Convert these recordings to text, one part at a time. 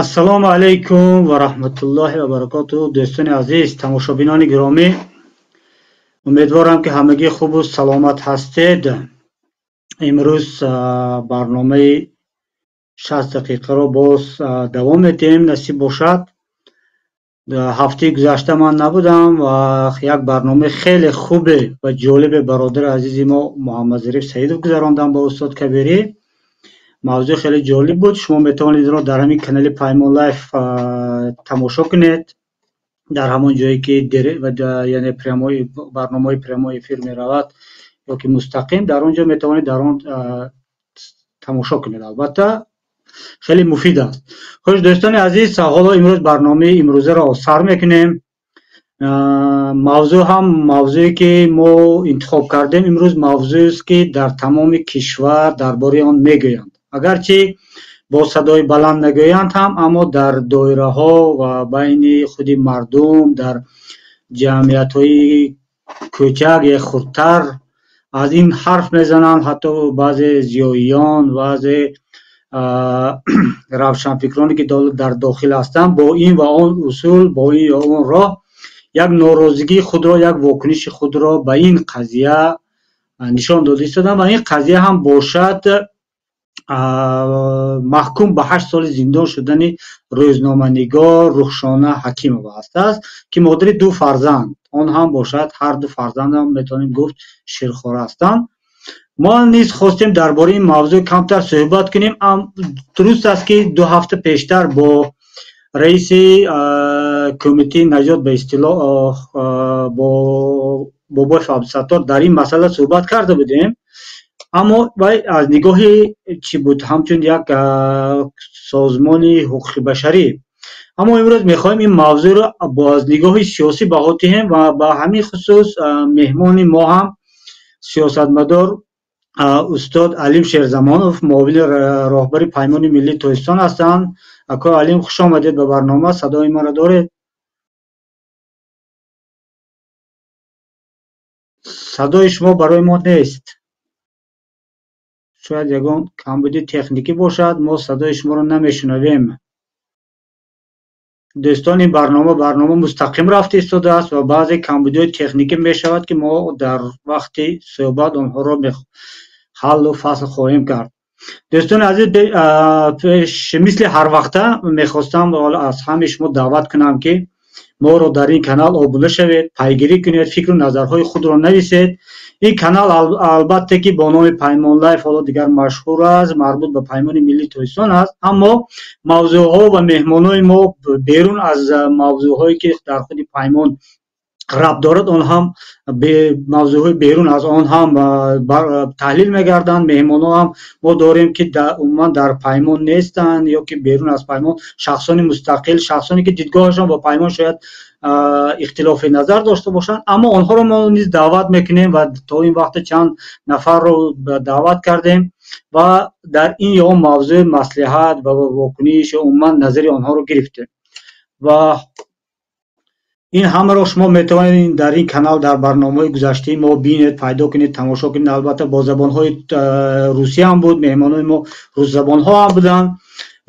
Ассалому алайкум ва раҳматуллоҳи ва баракотуҳ. Дӯстони азиз, тамошобинони гиромӣ, умедворам, ки ҳамагӣ хубу саломат ҳастед. Имрӯз барномаи 60 дақиқаро боз давом медиҳем, насиб бошад. Ҳафтаи гузашта ман набудам ва як барномаи хеле хубе ва ҷолибе бародари азизи мо Муҳаммадзариф Саидов гузарондам бо устод Кабирӣ. Мавзӯъ хеле ҷолиб буд. Шумо метавонед инро дар ҳамин канали Паймон Лайф тамошо кунед, дар ҳамон ҷое ки яъне прямой барномаҳои прямой эфир меравад ё ки мустақим, дар он ҷо метавонед дар он тамошо кунед. Албатта, хеле муфид аст. Хуш, дӯстони азиз, ҳоло имрӯз барномаи имрӯзаро сар мекунем. Мавзӯъ ҳам, мавзӯе ки мо интихоб кардем имрӯз, мавзӯест, ки дар тамоми кишвар дар бораи он мегӯянд. Агарчи бо садои баланд нагӯянд ҳам, аммо дар доираҳо ва байни худи мардум, дар ҷамъиятҳои кӯчак ё хурдтар аз ин ҳарф мезананд. Ҳатто баъзе зиёиён, баъзе равшанфикроне, ки дар дохил ҳастанд, бо ин ва он усул, бо ин ё он роҳ як норозигии худро, як вокуниши худро ба ин қазия нишон дода истоданд. Ва ин қазия ҳам бошад маҳкум ба 8 соли зиндон шудани рӯзноманигор Рухшона Ҳакимова ҳастааст, ки модари ду фарзанд, он ҳам бошад ҳар ду фарзандам, метавонем гуфт, ширхора ҳастанд. Мо низ хостем дар бораи ин мавзӯъ камтар суҳбат кунем. Дуруст аст, ки 2 ҳафта пештар бо раиси кумитаи наҷот, ба истилоҳ, бо Бобоев Абдусаттор дар ин масъала суҳбат карда будем, аммо вай аз нигоҳи чӣ буд, ҳамчун як созмони ҳуқуқи башарӣ. Аммо имрӯз мехоҳем ин мавзӯъро бо аз нигоҳи сиёсӣ баҳо диҳем ва ба ҳамин хусус меҳмони мо ҳам сиёсатмадор устод Алим Шерзамонов, муовини роҳбари Паймони миллии Тоҷикистон ҳастанд. Акои Алим, хуш омадед ба барнома. Садои маро доред? Садои шумо барои мо нест. Шояд ягон камбуди техникӣ бошад, мо садои шуморо намешунавем. Дӯстон, ин барнома мустақим рафта истодааст ва баъзе камбудиҳои техникӣ мешавад, ки мо дар вақти суҳбат онҳоро ҳаллу фасл хоҳем кард. Дӯстони азиз, пеш мисли ҳар вақта мехостам аз ҳамаи шумо даъват кунам, ки моро дар ин канал обуна шавед, пайгирӣ кунед, фикру назарҳои худро нависед. Ин канал, албатта, ки бо номи Паймон Лайф ҳоло дигар машҳур аст, марбут ба Паймони миллии Тоҷикистон аст, аммо мавзӯъҳо ва меҳмонои мо берун аз мавзӯъҳое, ки дар худи Паймон рабт дорад, он ҳам мавзӯъҳои берун аз он ҳам таҳлил мегарданд. Меҳмонҳо ҳам мо дорем, ки умуман дар Паймон нестанд ё ки берун аз Паймон, шахсони мустақил, шахсоне, ки дидгоҳашон бо Паймон шояд ихтилофи назар дошта бошанд, аммо онҳоро мо низ даъват мекунем ва то ин вақта чанд нафарро даъват кардем ва дар ин ё он мавзӯъ маслиҳат ва вокуниш ё умуман назари онҳоро гирифтем. Ва ин ҳамаро шумо метавонед дар ин канал дар барномаҳои гузаштаи мо бинед, пайдо кунед, тамошо кунед. Албатта, бо забонҳои русӣ ҳам буд, меҳмонои мо русзабонҳо ҳам буданд.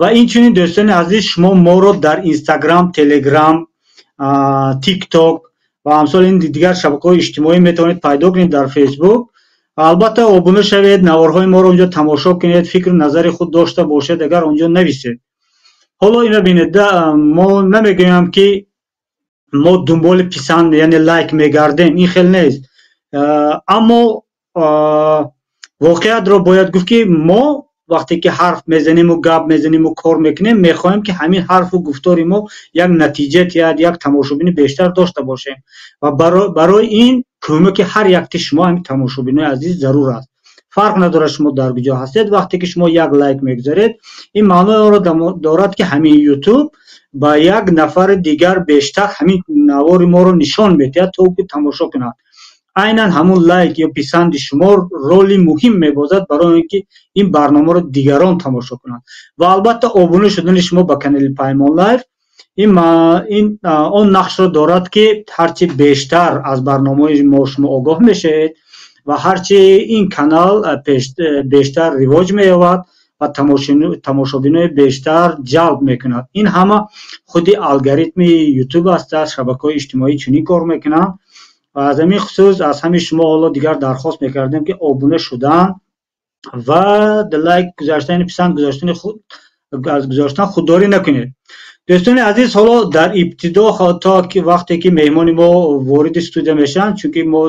Ва инчунин, дӯстони азиз, шумо моро дар Инстаграм, Телеграм, Тикток ва амсоли ин дигар шабакаҳои иҷтимоӣ метавонед пайдо кунед, дар Фейсбук. Албатта, обуна шавед, наворҳои моро онҷо тамошо кунед, фикру назари худ дошта бошед, агар онҷо нависед. Ҳоло ина бинед, мо намегӯям, ки мо дунболи писанд, яъне лайк мегардем, ин хел нест, аммо воқеиятро бояд гуфт, ки мо вақте ки ҳарф мезанему гап мезанему кор мекунем, мехоҳем, ки ҳамин ҳарфу гуфтори мо як натиҷа диҳад, як тамошобини бештар дошта бошем. Ва барои ин кӯмаки ҳар якти шумо, ҳамин тамошобинои азиз, зарур аст. Фарқ надорад, шумо дар куҷо ҳастед, вақте ки шумо як лайк мегузоред, ин маънои онро дорад, ки ҳамин Ютуб ба як нафари дигар бештар ҳамин навори моро нишон медиҳад, то ки тамошо кунад. Айнан ҳамун лайк ё писанди шумо роли муҳим мебозад барои он ки ин барномаро дигарон тамошо кунанд. Ва албатта, обуна шудани шумо ба канали Паймон Лайф ин он нақшро дорад, ки ҳарчи бештар аз барномаҳои мо шумо огоҳ мешавед ва ҳарчи ин канал бештар ривоҷ меёбад. ва тамошобинои бештар ҷалб мекунад. Ин ҳама худи алгоритми Ютуб аст, шабакаҳои иҷтимоӣ чунин кор мекунанд. Ва аз ҳамин хусус аз ҳамин шумо ҳоло дигар дархост мекардем, ки обуна шудан ва лайк гузоштани, писанд гузоштани худ аз гузоштан худдорӣ накунед. Дӯстони азиз, ҳоло дар ибтидо то ки вақте ки меҳмони мо вориди студия мешаванд, чунки мо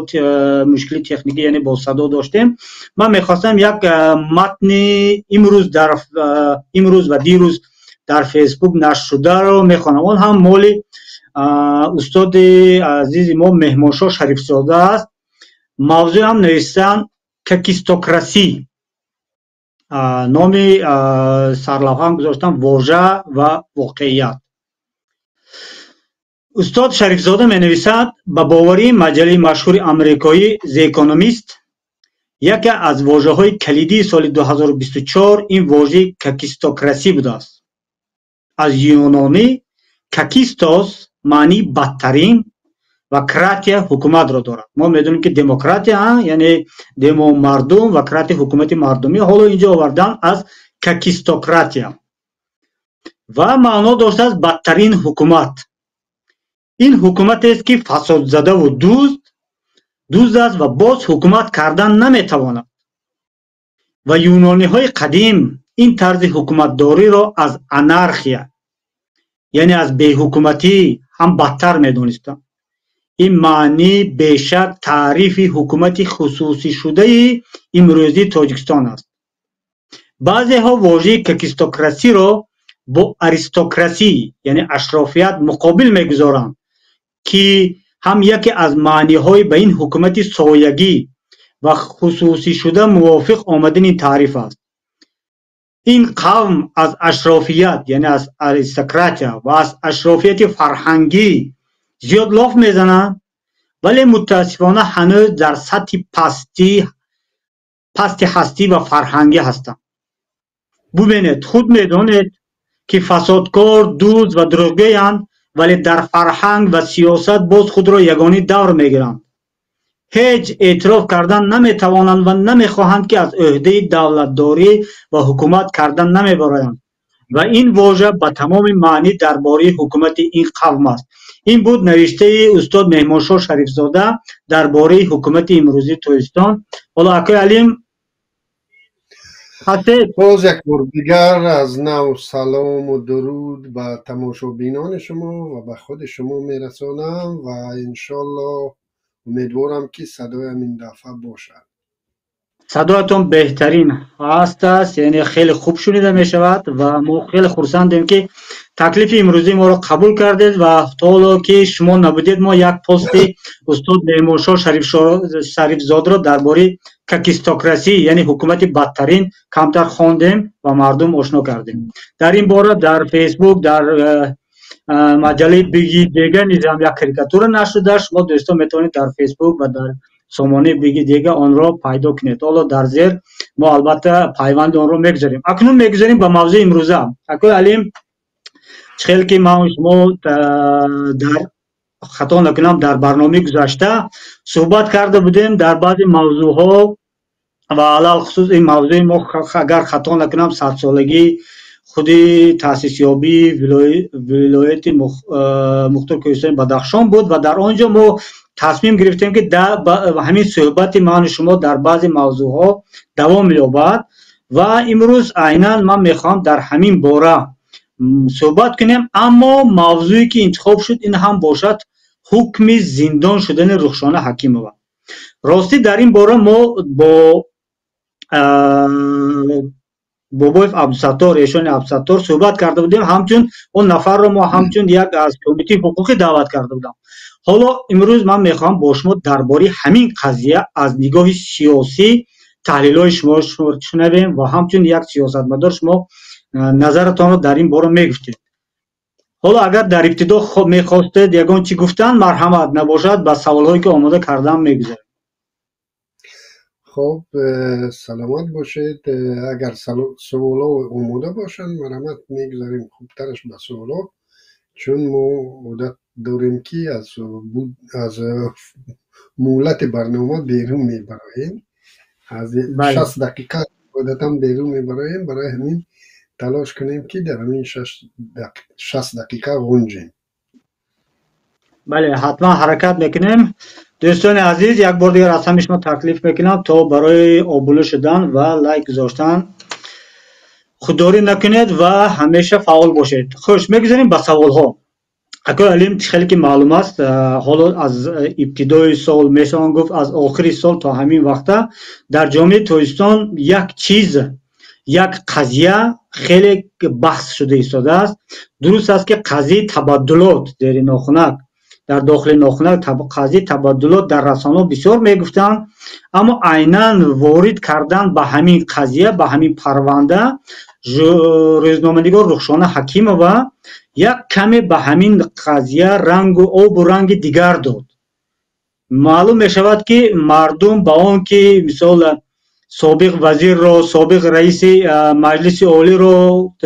мушкили техникӣ, яъне бо садо доштем, ман мехостам як матни имрӯз ва дирӯз дар Фейсбук нашр шударо мехонам. Он ҳам моли устоди азизи мо Меҳмоншоҳ Шарифзода аст. Мавзӯъ ҳам навиштан «Какистокрасӣ», номи сарлавҳаам гузоштам «Вожа ва воқеият». Устод Шарифзода менависад: ба боварии маҷаллаи машҳури амрикоӣ The Economist, яке аз вожаҳои калидии соли 2024 ин вожаи какистокрасӣ будааст. Аз юнонӣ какистос маънии бадтарин ва кратия ҳукуматро дорад. Мо медонем, ки демократия, яъне демо мардум ва кратия ҳукумати мардумӣ, ҳоло инҷо овардан аз какистократия ва маъно доштааст бадтарин ҳукумат. Ин ҳукуматест, ки фасодзадаву дузд аст ва боз ҳукумат кардан наметавонад. Ва юнониҳои қадим ин тарзи ҳукуматдориро аз анархия, яъне аз беҳукуматӣ ҳам бадтар медонистанд. Ин маънӣ бешак таърифи ҳукумати хусусишудаи имрӯзии Тоҷикистон аст. Баъзеҳо вожаи какистокрасиро бо аристокрасӣ, яъне ашрофият, муқобил мегузоранд, ки ҳам яке аз маъниҳои ба ин ҳукумати соягӣ ва хусусишуда мувофиқ омадани таъриф аст. Ин қавм аз ашрофият, яъне аз аристократия ва аз ашрофияти фарҳангӣ зиёд лоф мезананд, вале мутаассифона ҳанӯз дар сатҳи пасти ҳастӣ ва фарҳангӣ ҳастанд. Бубинед, худ медонед, ки фасодкор, дузд ва дурӯғгӯянд, вале дар фарҳанг ва сиёсат боз худро ягонӣ давр мегиранд. Ҳеҷ эътироф кардан наметавонанд ва намехоҳанд, ки аз ӯҳдаи давлатдорӣ ва ҳукумат кардан намебароянд. Ва ин вожа ба тамоми маънӣ дар бораи ҳукумати ин қавм аст. Ин буд навиштаи устод Меҳмоншоҳ Шарифзода дар бораи ҳукумати имрӯзии Тоҷикистон. Ҳоло, акои Алим, ҳастед? Боз як бор дигар аз нав салому дуруд ба тамошобинони шумо ва ба худи шумо мерасонам ва иншолло умедворам, ки садоям ин дафъа бошад. Садоятон беҳтарин ҳаст аст, яъне хеле хуб шунида мешавад ва мо хеле хурсандем, ки таклифи имрӯзии моро қабул кардед. Ва то ҳоло ки шумо набудед, мо як пости устод Меҳмоншоҳ Шарифзодаро дар бораи какистокрасӣ, яъне ҳукумати бадтарин, камтар хондем ва мардум ошно кардем. Дар ин бора дар Фейсбук, дар маҷаллаи Биги Дега низ ҳам як карикатура нашр шуда. Шумо, дӯстон, метавонед дар Фейсбук ва дар сомонаи Биги Дега онро пайдо кунед. Ҳоло дар зер мо албатта пайванди онро мегузорем. Акнун мегузорем ба мавзӯи имрӯза. Акои Алим, чӣ хел ки ман шумо дар хато накунам дар барномаи гузашта суҳбат карда будем дар баъзе мавзӯъҳо ва алалхусус ин мавзӯи мо, агар хато накунам, садсолагии худи таъсисёбии вилояти Мухтор Кӯҳистони Бадахшон буд ва дар он ҷо мо тасмим гирифтем, ки ҳамин суҳбати ману шумо дар баъзе мавзӯъҳо давом меёбад. Ва имрӯз айнан ман мехоҳам дар ҳамин бора суҳбат кунем, аммо мавзӯе ки интихоб шуд, ин ҳам бошад ҳукми зиндон шудани Рухшона Ҳакимова. Ростӣ, дар ин бора мо бо Бобоев Абдусаттор, эшони Абдусаттор суҳбат карда будем. Ҳамчун он нафарро мо ҳамчун як аз кумитаи ҳуқуқӣ даъват карда будам. Ҳоло имрӯз ман мехоҳам бо шумо дар бораи ҳамин қазия аз нигоҳи сиёсӣ таҳлилҳои шумо шунавем ва ҳамчун як сиёсатмадор шумо назаратонро дар ин бора мегуфтед. Ҳоло агар дар ибтидо мехостед ягон чӣ гуфтан, марҳамат, набошад, ба саволҳое ки омода кардам мегузарем. Хуб, саломат бошед. Агар саволҳо омода бошанд, марҳамат, мегузарем хубтараш ба саволҳо, чун мо одат дорем, ки аз муҳлати барнома берун мебароем, аз 60 дақиқа Одатан берун мебароем, барои ҳамин талош кунем, ки дар ҳамин 60 дақиқа ғунҷем. Бале, ҳатман ҳаракат мекунем. Дӯстони азиз, як бор дигар аз ҳами шумо таклиф мекунам, то барои обуна шудан ва лайк гузоштан худдорӣ накунед ва ҳамеша фаъол бошед. Хуш, мегузарем ба саволҳо. Акои Алим, чӣ хеле ки маълум аст, ҳоло аз ибтидои сол, мешавон гуфт, аз охири сол то ҳамин вақта дар ҷомеаи Тоҷикистон як чиз, як қазия хеле баҳс шуда истодааст. Дуруст аст, ки қазияи табаддулот зери нохунак, дар дохили нохунак, қазияи табаддулот дар расонаҳо бисёр мегуфтанд, аммо айнан ворид кардан ба ҳамин қазия, ба ҳамин парванда рӯзноманигор Рухшона Ҳакимова як каме ба ҳамин қазия рангу обу ранги дигар дод. Маълум мешавад, ки мардум ба он ки, мисол, собиқ вазирро, собиқ раиси Маҷлиси Олиро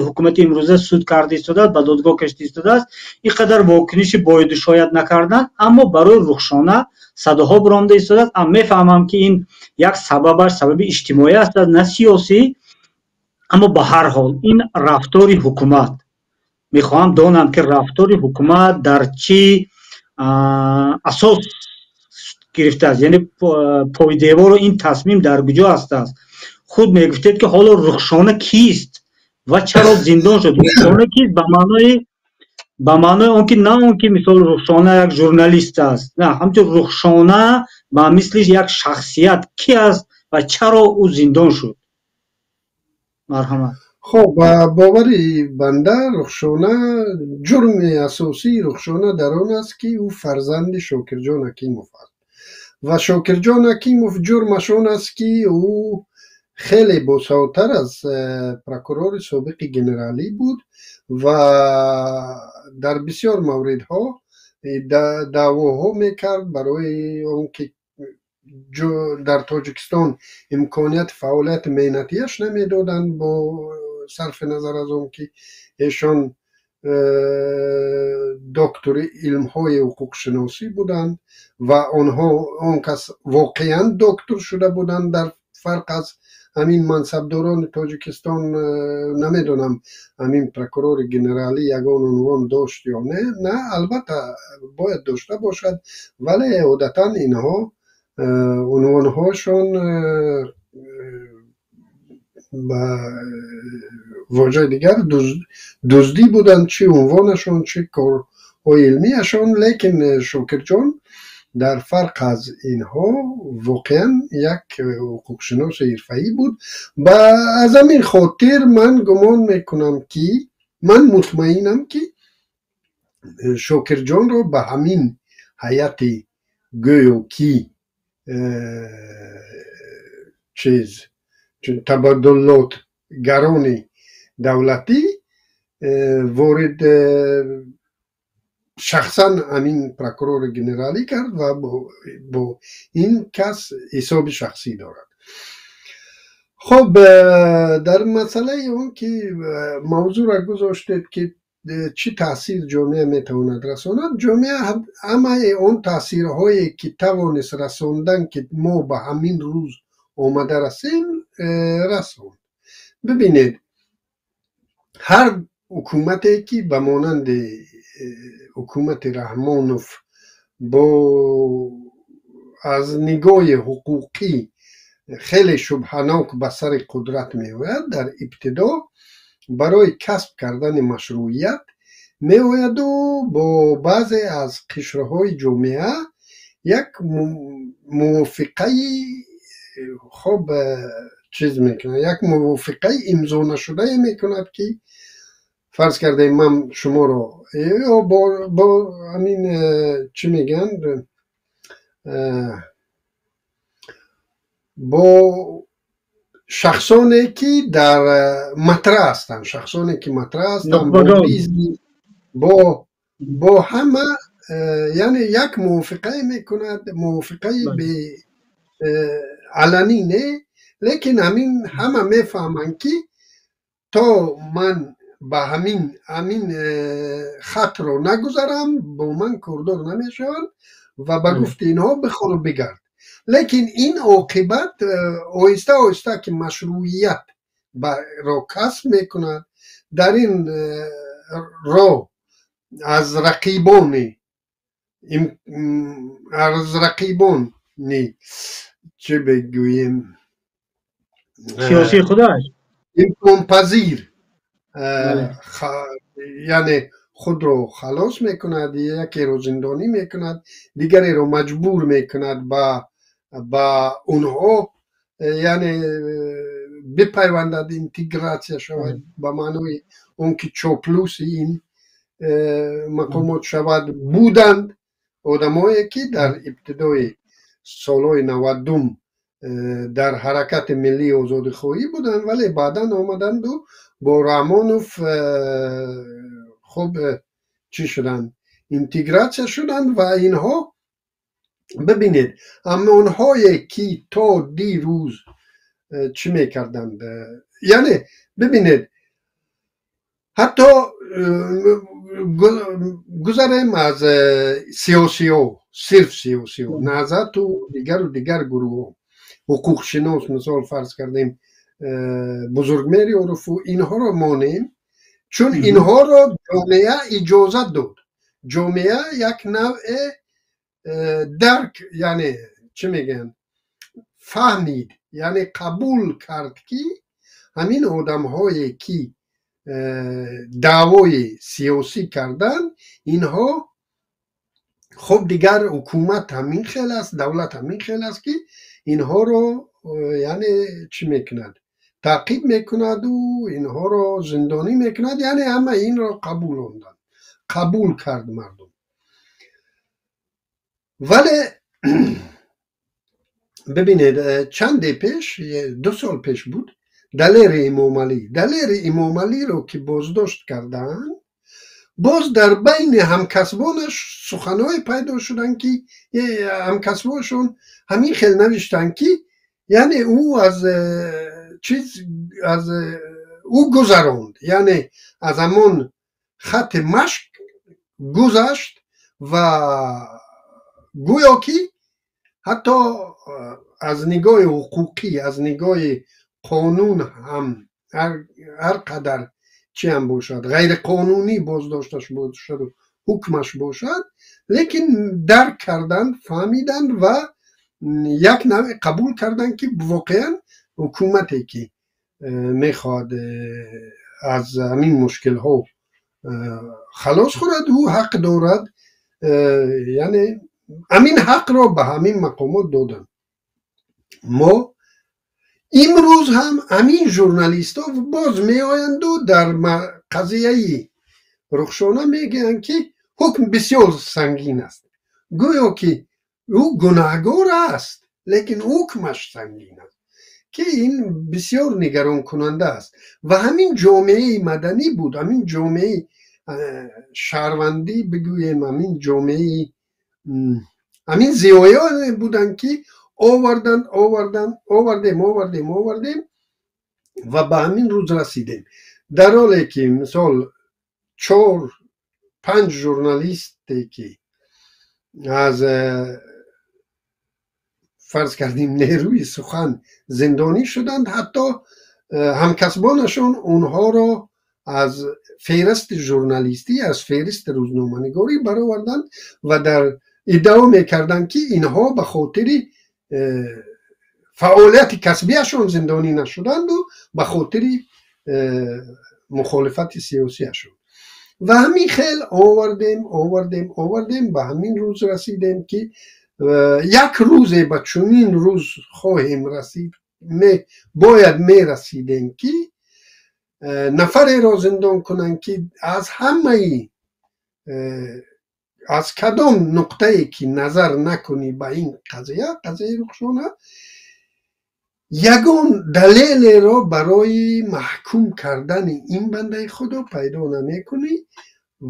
ҳукумати имрӯза суд карда истодааст, ба додгоҳ кашида истодааст, ин қадар вокуниши бояду шояд накарданд, аммо барои Рухшона садоҳо баромада истодааст. Мефаҳмам, ки ин як сабабаш сабаби иҷтимоӣ аст, на сиёсӣ, аммо ба ҳар ҳол ин рафтори ҳукумат, мехоҳам донам, ки рафтори ҳукумат дар чӣ асос гирифтааст, яъне пойдевору ин тасмим дар куҷо ҳастааст? Худ мегуфтед, ки ҳоло Рухшона кист ва чаро зиндон шуд? Рухшона кист ба маънои он ки, на он ки, мисол, Рухшона як журналист аст, на ҳамчун Рухшона, ба мисли як шахсият ки аст ва чаро ӯ зиндон шуд? Марҳамат. Хоб, ба бовари банда, Рухшона, ҷурми асосии Рухшона дар он аст, ки ӯ фарзанди Шокирҷон Ҳакимов аст ва Шокирҷон Ҳакимов ҷурмаш он аст, ки ӯ хеле босаводтар аз прокурори собиқи генералӣ буд ва дар бисёр мавридҳо даъвоҳо мекард барои он ки дар Тоҷикистон имконияти фаъолияти меҳнатиаш намедоданд, бо сарфи назар аз он ки эшон доктори илмҳои ҳуқуқшиносӣ буданд ва онҳо, он кас воқеан доктор шуда буданд, дар фарқ аз ҳамин мансабдорони Тоҷикистон. Намедонам, ҳамин прокурори генералӣ ягон унвон дошт ё не. На, албатта, бояд дошта бошад, вале одатан инҳо унвонҳошон ба вожаи дигар дуздӣ буданд, чӣ унвонашон, чӣ корҳои илмиашон. Лекин Шокирҷон дар фарқ аз инҳо воқеан як ҳуқуқшиноси ҳирфаӣ буд. Ба аз ҳамин хотир ман гумон мекунам, ки ман мутмаинам, ки Шокирҷонро ба ҳамин ҳайати гӯё ки чиз табаддулотгарони давлатӣ ворид шахсан ҳамин прокурори генералӣ кард ва бо ин кас ҳисоби шахсӣ дорад. Хоб, дар масъалаи он ки мавзӯъро гузоштед, ки чӣ таъсир ҷомеа метавонад расонад, ҷомеа ҳамаи он таъсирҳое ки тавонист расондан, ки мо ба ҳамин рӯз омада расем, расонд. Бибинед, ҳар ҳукумате ки ба монанди ҳукумати Раҳмонов бо аз нигоҳи ҳуқуқӣ хеле шубҳанок ба сари қудрат меояд, дар ибтидо барои касб кардани машрӯият меояду бо баъзе аз қишрҳои ҷомеа як мувофиқаи, хоб, чиз мекунад, як мувофиқаи имзонашудае мекунад, ки фарз кардаем, ман шуморо ё бо ҳамин чӣ мегӯянд, бо шахсоне ки дар матраҳ ҳастанд, шахсоне ки матраҳ ҳастанд, бо бизнес, бо ҳама, яъне як мувофиқае мекунад, мувофиқаи аланӣ не, лекин ҳамин ҳама мефаҳманд, ки то ман ба ҳамин хатро нагузарам, бо ман кордор намешаванд ва ба гуфти инҳо бихӯру бигард. Лекин ин оқибат оҳиста оҳиста ки машрӯият ро касб мекунад, дар ин роҳ аз рақибони чӣ бигӯем, сиёсии худаш имконпазир, яъне худро халос мекунад, якеро зиндонӣ мекунад, дигареро маҷбур мекунад ба онҳо, яъне бипайвандад, интегратсия шавад, ба маънои он ки чоплуси ин мақомот шавад. Буданд одамое ки дар ибтидои солҳои 90 дар ҳаракати миллии озодихоҳӣ буданд, вале баъдан омаданду бо Раҳмонов хуб чӣ шуданд, интегратсия шуданд. Ва инҳо бибинед, ҳамонҳое ки то дирӯз чӣ мекарданд, яъне бибинед, ҳатто гузарем аз сиёсиҳо, сирф сиёсиҳо, Наҳзату дигару дигар гурӯҳҳо, ҳуқуқшинос, мисол фарз кардем Бузургмеҳри Орифу, инҳоро монем, чун инҳоро ҷомеа иҷозат дод. Ҷомеа як навъе дарк, яъне чӣ мегӯянд, фаҳмид, яъне қабул кард, ки ҳамин одамҳое ки даъвои сиёсӣ карданд, инҳо хуб дигар ҳукумат ҳамин хел аст, давлат ҳамин хел аст, ки инҳоро яъне чӣ мекунад, таъқиб мекунаду инҳоро зиндонӣ мекунад. Яъне ҳама инро қабул онданд, қабул кард мардум. Вале бибинед, чанде пеш, 2 сол пеш буд, Далери Имомалиро ки боздошт карданд, боз дар байни ҳамкасбонаш суханҳое пайдо шуданд, ки ҳамкасбонашон ҳамин хел навиштанд, ки яъне ӯ аз чиз, аз ӯ гузаронд, яъне аз ҳамон хати машқ гузашт ва гӯё ки ҳатто аз нигоҳи ҳуқуқӣ, аз нигоҳи қонун ҳам ҳар қадар чӣ ҳам бошад, ғайриқонунӣ боздошташ бошаду ҳукмаш бошад, лекин дарк карданд, фаҳмиданд ва як навъе қабул карданд, ки воқеан ҳукумате ки мехоҳад аз ҳамин мушкилҳо халос хӯрад, ӯ ҳақ дорад, яъне ҳамин ҳақро ба ҳамин мақомот доданд. Мо имрӯз ҳам ҳамин журналистҳо боз меоянду дар қазияи Рухшона мегӯянд, ки ҳукм бисёр сангин аст, гӯё ки ӯ гунаҳгор аст, лекин ҳукмаш сангин аст, ки ин бисёр нигаронкунанда аст. Ва ҳамин ҷомеаи маданӣ буд, ҳамин ҷомеаи шаҳрвандӣ бигӯем, ҳамин ҷомеаи, ҳамин зиёиёне буданд, ки оварданд, оварданд, овардем, овардем, овардем ва ба ҳамин рӯз расидем. Дар ҳоле ки мисол 4-5 журналисте ки аз фарз кардем нерӯи сухан зиндонӣ шуданд, ҳатто ҳамкасбонашон онҳоро аз феҳристи журналистӣ, аз феҳристи рӯзноманигорӣ бароварданд ва дар иддао мекарданд, ки инҳо ба хотири фаъолияти касбияшон зиндонӣ нашуданду ба хотири мухолифати сиёсияшон. Ва ҳамин хел овардем, овардем, овардем, ба ҳамин рӯз расидем, ки як рӯзе ба чунин рӯз хоҳем расид, бояд мерасидем, ки нафареро зиндон кунанд, ки аз ҳамаи, аз кадом нуқтае ки назар накунӣ ба ин қазия, қазияи Рухшона, ягон далелеро барои маҳкум кардани ин бандаи худо пайдо намекунӣ.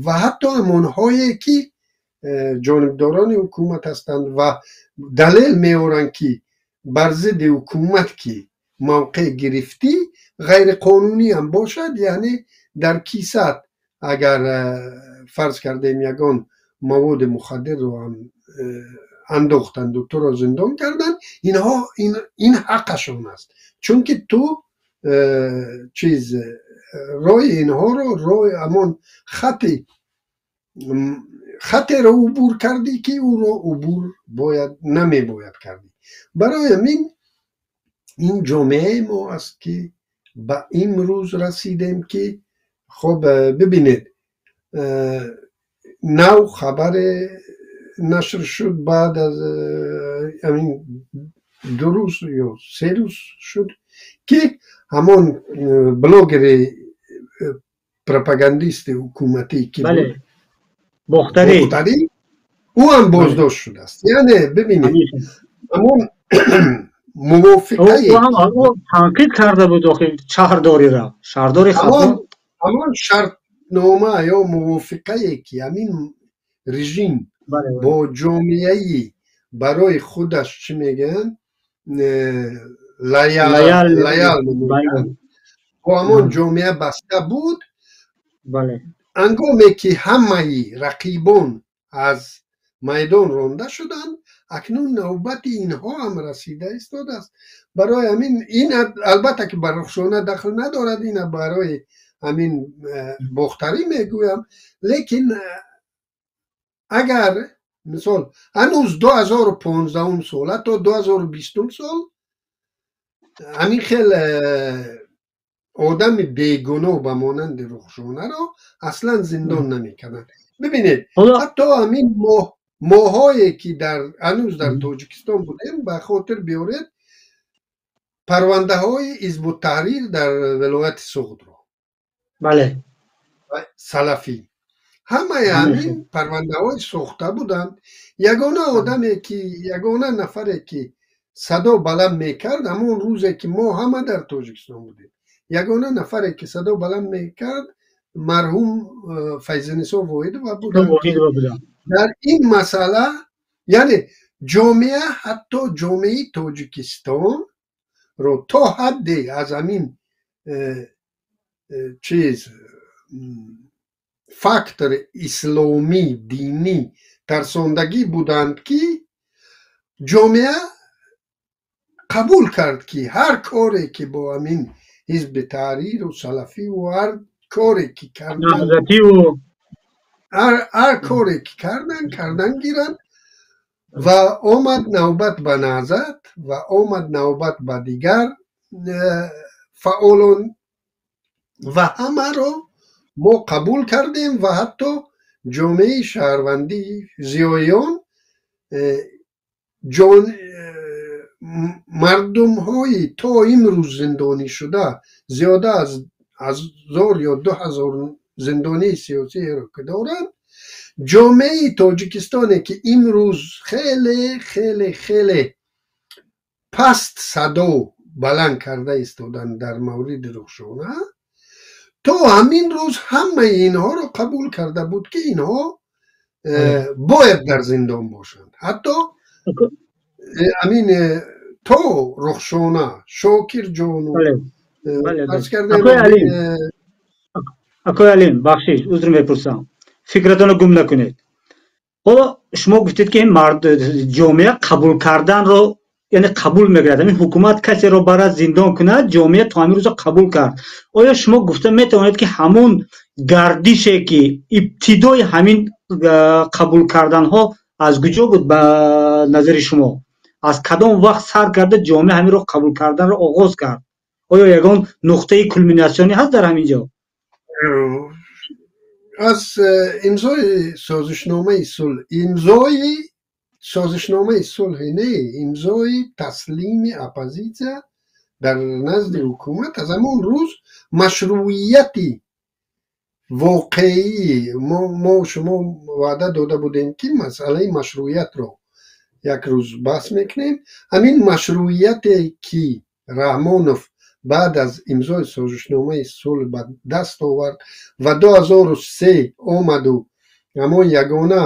Ва ҳатто ҳамонҳое ки ҷонибдорони ҳукумат ҳастанд ва далел меоранд, ки бар зидди ҳукумат ки мавқеъ гирифтӣ, ғайриқонунӣ ҳам бошад, яъне дар кисат агар фарз кардем ягон маводи мухаддирро ҳам андохтанд ва туро зиндон карданд, инҳо ин ҳаққашон аст, чунки ту чиз роҳи инҳоро, роҳи ҳамон хаттеро убур кардӣ, ки ӯро убур бояд намебояд кардӣ. Барои ҳамин ин ҷомеаи мо аст, ки ба имрӯз расидем, ки хоб бибинед, нав хабаре нашр шуд, баъд аз ҳамин 2 рӯз ё 3 рӯз шуд, ки ҳамон блогери пропагандисти ҳукуматӣ, ки буд, Бохтарӣ, ӯ ҳам боздошт шудааст. Яъне бибинед, ҳамон мувофиқаи танқид карда буд охир шаҳрдориро, шаҳрдори Хатлон. Ҳамон шартнома ё мувофиқае, ки ҳамин режим бо ҷомеаи барои худаш чӣ мегӯянд, лоял мегӯянд, бо ҳамон ҷомеа баста буд. Ҳангоме ки ҳамаи рақибон аз майдон ронда шуданд, акнун навбати инҳо ҳам расида истодааст. Барои ҳамин ин албатта ки ба Рухшона дахл надорад, ина барои ҳамин Бохтарӣ мегӯям, лекин агар мисол ҳанӯз 2015 сол ҳатто 2020 сол ҳамин хел одами бегуноҳ ба монанди Рухшонаро аслан зиндон намекарданд. Бибинед, ҳатто ҳамин моҳҳое ки ҳанӯз дар Тоҷикистон будем, ба хотир биёред парвандаҳои Ҳизбуттаҳрир дар вилояти Суғдро, салафӣ, ҳамаи ҳамин парвандаҳои сохта буданд. Ягона одаме ки, ягона нафаре ки садо баланд мекард, ҳамон рӯзе ки мо ҳама дар Тоҷикистон будем, ягона нафаре ки садо баланд мекард марҳум Файзинисо Воҳидова буданд. Дар ин масъала, яъне ҷомеа, ҳатто ҷомеаи Тоҷикистонро то ҳадде аз ҳамин чиз фактори исломӣ динӣ тарсондагӣ буданд, ки ҷомеа қабул кард, ки ҳар коре ки бо ҳамин ҳизби таҳриру салафиву ҳар коре ки карданд, ҳар коре ки кардан гиранд. Ва омад навбат ба Наҳзат ва омад навбат ба дигар фаъолон ва ҳамаро мо қабул кардем ва ҳатто ҷомеаи шаҳрвандии зиёиён, мардумҳои то имрӯз зиндонӣ шуда, зиёда аз 1000 ё 2000 зиндонии сиёсиро ки доранд, ҷомеаи Тоҷикистоне ки имрӯз хеле хеле хеле паст садо баланд карда истоданд дар мавриди Рухшона, то ҳамин рӯз ҳамаи инҳоро қабул карда буд, ки инҳо бояд дар зиндон бошанд. Ҳатто ҳамин то Рухшона, Шокирҷону фарз кардем. Акои Алим, бахшиш, узр мепурсам, фикратонро гум накунед. Ҳоло шумо гуфтед, ки ҷомеа қабул карданро, яъне қабул мекунад, ҳамин ҳукумат касеро барад зиндон кунад, ҷомеа то ҳамин рӯза қабул кард. Оё шумо гуфта метавонед, ки ҳамон гардише, ки ибтидои ҳамин қабул карданҳо аз куҷо буд ба назари шумо? Аз кадом вақт сар карда ҷомеа ҳаминро қабул карданро оғоз кард? Оё ягон нуқтаи кулминатсионӣ ҳаст дар ҳамин ҷо? Аз имзои созишномаи сулҳ, имзои созишномаи сулҳи не, имзои таслими оппозитсия дар назди ҳукумат, аз ҳамон рӯз машруияти воқеӣ мо шумо ваъда дода будем, ки масъалаи машруиятро як рӯз баҳс мекунем. Ҳамин машруияте ки Раҳмонов баъд аз имзои созишномаи сулҳ ба даст овард ва 2003 омаду ҳамон ягона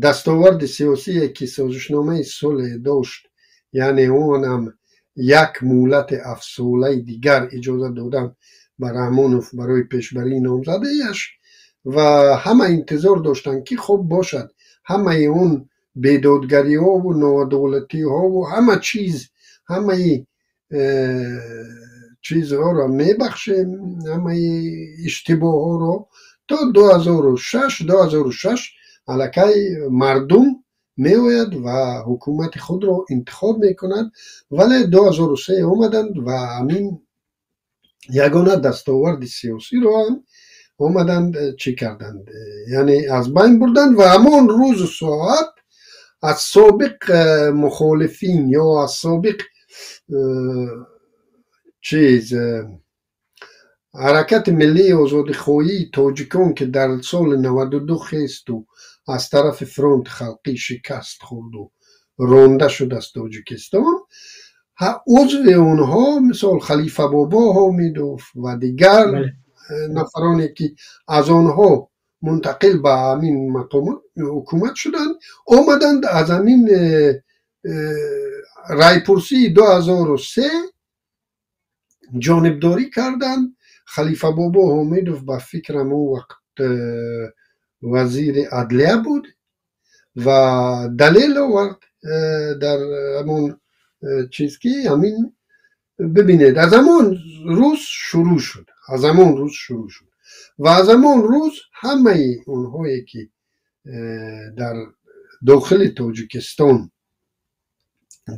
дастоварди сиёсие ки созишномаи сулҳ дошт, яъне он ҳам як муҳлати ҳафтсолаи дигар иҷоза додан ба Раҳмонов барои пешбарии номзадиаш, ва ҳама интизор доштанд, ки хуб бошад, ҳамаи он бедодгариҳо ва ноадолатиҳо ва ҳама чиз, ҳамаи чизҳоро мебахшем, ҳамаи иштибоҳҳоро то 2006. 2006 аллакай мардум меояд ва ҳукумати худро интихоб мекунад, вале 2003 омаданд ва ҳамин ягона дастоварди сиёсиро ҳам омаданд чӣ карданд, яъне аз байн бурданд. Ва ҳамон рӯзу соат аз собиқ мухолифин ё аз собиқ чиз ҳаракати миллии озодихоҳии тоҷикон, ки дар соли 92 хесту аз тарафи фронти халқӣ шикаст хӯрду ронда шуд аз Тоҷикистон, узви онҳо мисол Халифа Бобо Ҳомидов ва дигар нафароне ки аз онҳо мунтақил ба ҳамин мақомот ҳукумат шуданд, омаданд аз ҳамин райпурсии 2003 ҷонибдорӣ карданд. Халифа Бобо Ҳомидов ба фикрам он вақт вазири адлия буд ва далел овард дар ҳамон чиз ки ҳамин бибинед, аз ҳамон рӯз шурӯъ шуд, аз ҳамон рӯз шурӯъ шуд ва аз ҳамон рӯз ҳамаи онҳое ки дар дохили Тоҷикистон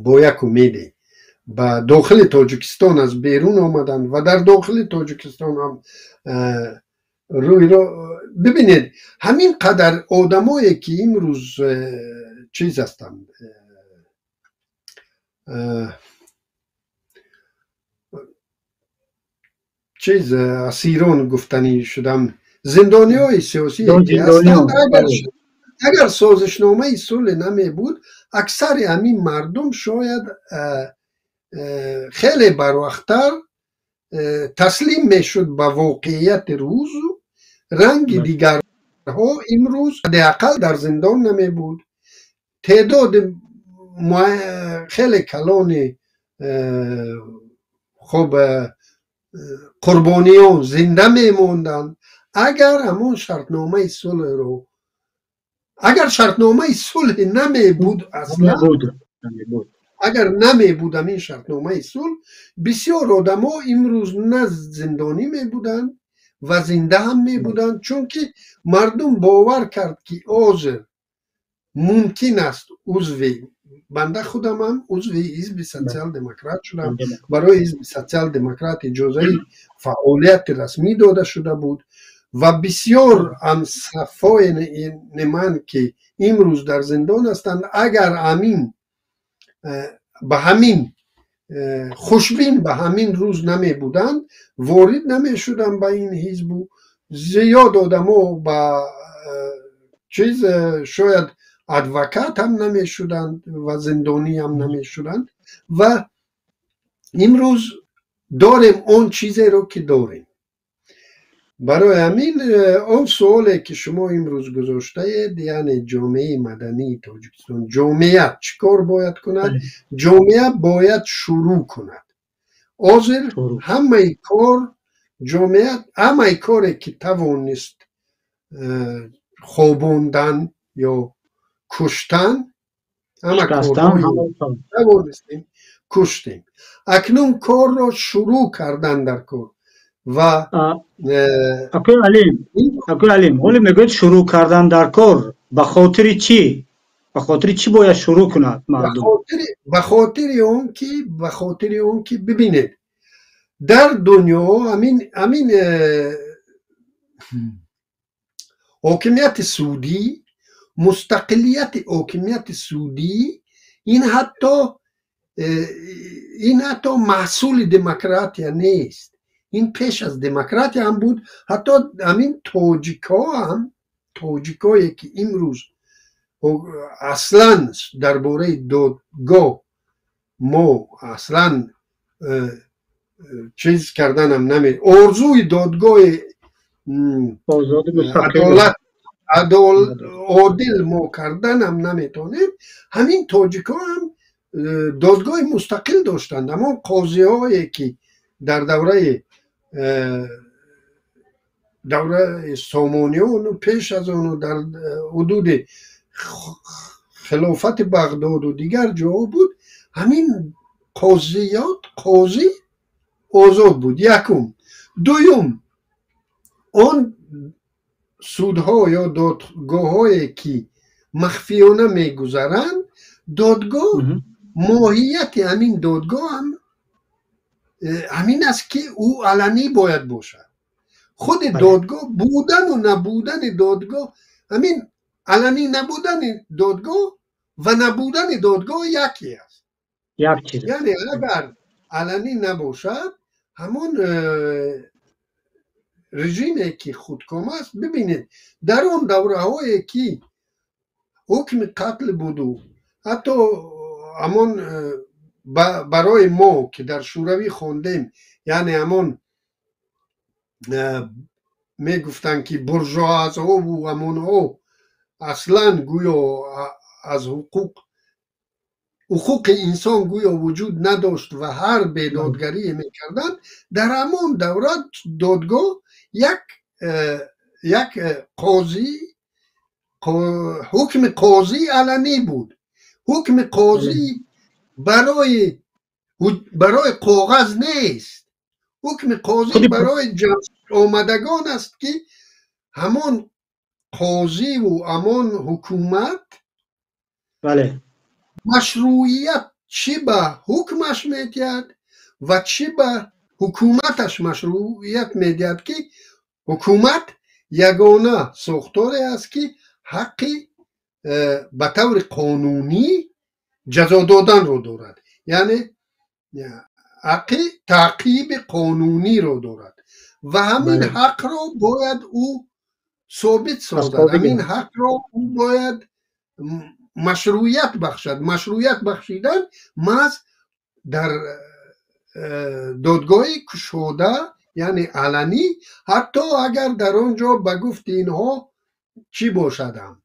бо як умеде ба дохили Тоҷикистон аз берун омаданд ва дар дохили Тоҷикистон ҳам рӯйро бибинед, ҳамин қадар одамое ки имрӯз чиз ҳастанд, чиз асирон гуфтанӣ шудам, зиндониҳои сиёсие ки ҳастанд, агар созишномаи сулҳ намебуд, аксари ҳамин мардум шояд хеле барвақттар таслим мешуд ба воқеияти рӯзу ранги дигарҳо имрӯз ҳадди ақал дар зиндон намебуд. Теъдоди хеле калони хуб қурбониён зинда мемонданд, агар ҳамон шартномаи сулҳро, агар шартномаи сулҳ намебуд, аслан агар намебуд ҳамин шартномаи сулҳ, бисёр одамо имрӯз на зиндонӣ мебуданд ва зинда ҳам мебуданд, чунки мардум бовар кард ки ҳозир мумкин аст узви банда худамам узви ҳизби социал-демократ шудам, барои ҳизби социал-демократ иҷозаи фаъолияти расмӣ дода шуда буд ва бисёр ҳамсафои ман ки имрӯз дар зиндон ҳастанд, агар ҳамин ба ҳамин хушбин ба ҳамин рӯз намебуданд, ворид намешуданд ба ин ҳизбу зиёд одамо ба чиз шояд адвокат ҳам намешуданд ва зиндонӣ ҳам намешуданд. Ва имрӯз дорем он чизеро ки дорем. Барои ҳамин он суоле ки шумо имрӯз гузоштаед, яъне ҷомеаи мадании Тоҷикистон, ҷомеа чӣ кор бояд кунад? Ҷомеа бояд шурӯъ кунад. Ҳозир ҳамаи кор ҷомеа, ҳамаи коре ки тавонист хобондан ё куштан, ҳама тавонистем куштем. Акнун корро шурӯъ кардан дар кор ва акои Алим, ҳоле мегӯед шурӯъ кардан дар кор, ба хотири чӣ? Ба хотири чӣ бояд шурӯъ кунад мардум? Ба хотири он ки бибинед, дар дунё ҳамин ҳокимияти судӣ, мустақилияти ҳокимияти судӣ ин ҳатто маҳсули демократия нест. Ин пеш аз демократия ҳам буд. Ҳатто ҳамин тоҷикҳо ҳам, тоҷикое ки имрӯз аслан дар бораи додгоҳ мо аслан чиз карданам наме, орзуи додгоҳи адолат одил мо карданам наметонем, ҳамин тоҷикҳо ҳам додгоҳи мустақил доштанд. Ҳамон қозиҳое ки дар давраи Сомониёну пеш аз ону дар ҳудуди хилофати Бағдоду дигар ҷоҳо буд, ҳамин қозиёт, қозӣ озод буд. Якум. Дуюм, он судҳо ё додгоҳҳое ки махфиёна мегузаранд, додгоҳ, моҳияти ҳамин додгоҳ ҳам ҳамин аст, ки ӯ аланӣ бояд бошад. Худи додгоҳ будану набудани додгоҳ, ҳамин аланӣ набудани додгоҳ ва набудани додгоҳ яке аст. Яъне агар аланӣ набошад, ҳамон режиме ки худком аст, бибинед, дар он давраҳое ки ҳукми қатл буду ҳатто ҳамон барои мо ки дар Шӯравӣ хондем, яъне ҳамон мегуфтанд, ки буржуазҳову ҳамонҳо аслан гӯё аз ҳуқуқи инсон гӯё вуҷуд надошт ва ҳар бедодгарие мекарданд, дар ҳамон давра додгоҳ як қозӣ, ҳукми қозӣ аланӣ буд. Ҳукми қозӣ барои коғаз нест, ҳукми қозӣ барои ҷамъомадагон аст, ки ҳамон қозиву ҳамон ҳукумат машрӯият чӣ ба ҳукмаш медиҳад ва чӣ ба ҳукуматаш машрӯият медиҳад, ки ҳукумат ягона сохторе аст, ки ҳаққи ба таври қонунӣ ҷазо доданро дорад, яъне ҳаққи таъқиби қонуниро дорад ва ҳамин ҳақро бояд ӯ собит созад, ҳамин ҳақро ӯ бояд машрӯият бахшад. Машрӯият бахшидан маҳз дар додгоҳи кушода, яъне аланӣ, ҳатто агар дар он ҷо ба гуфти инҳо чӣ бошад ҳам,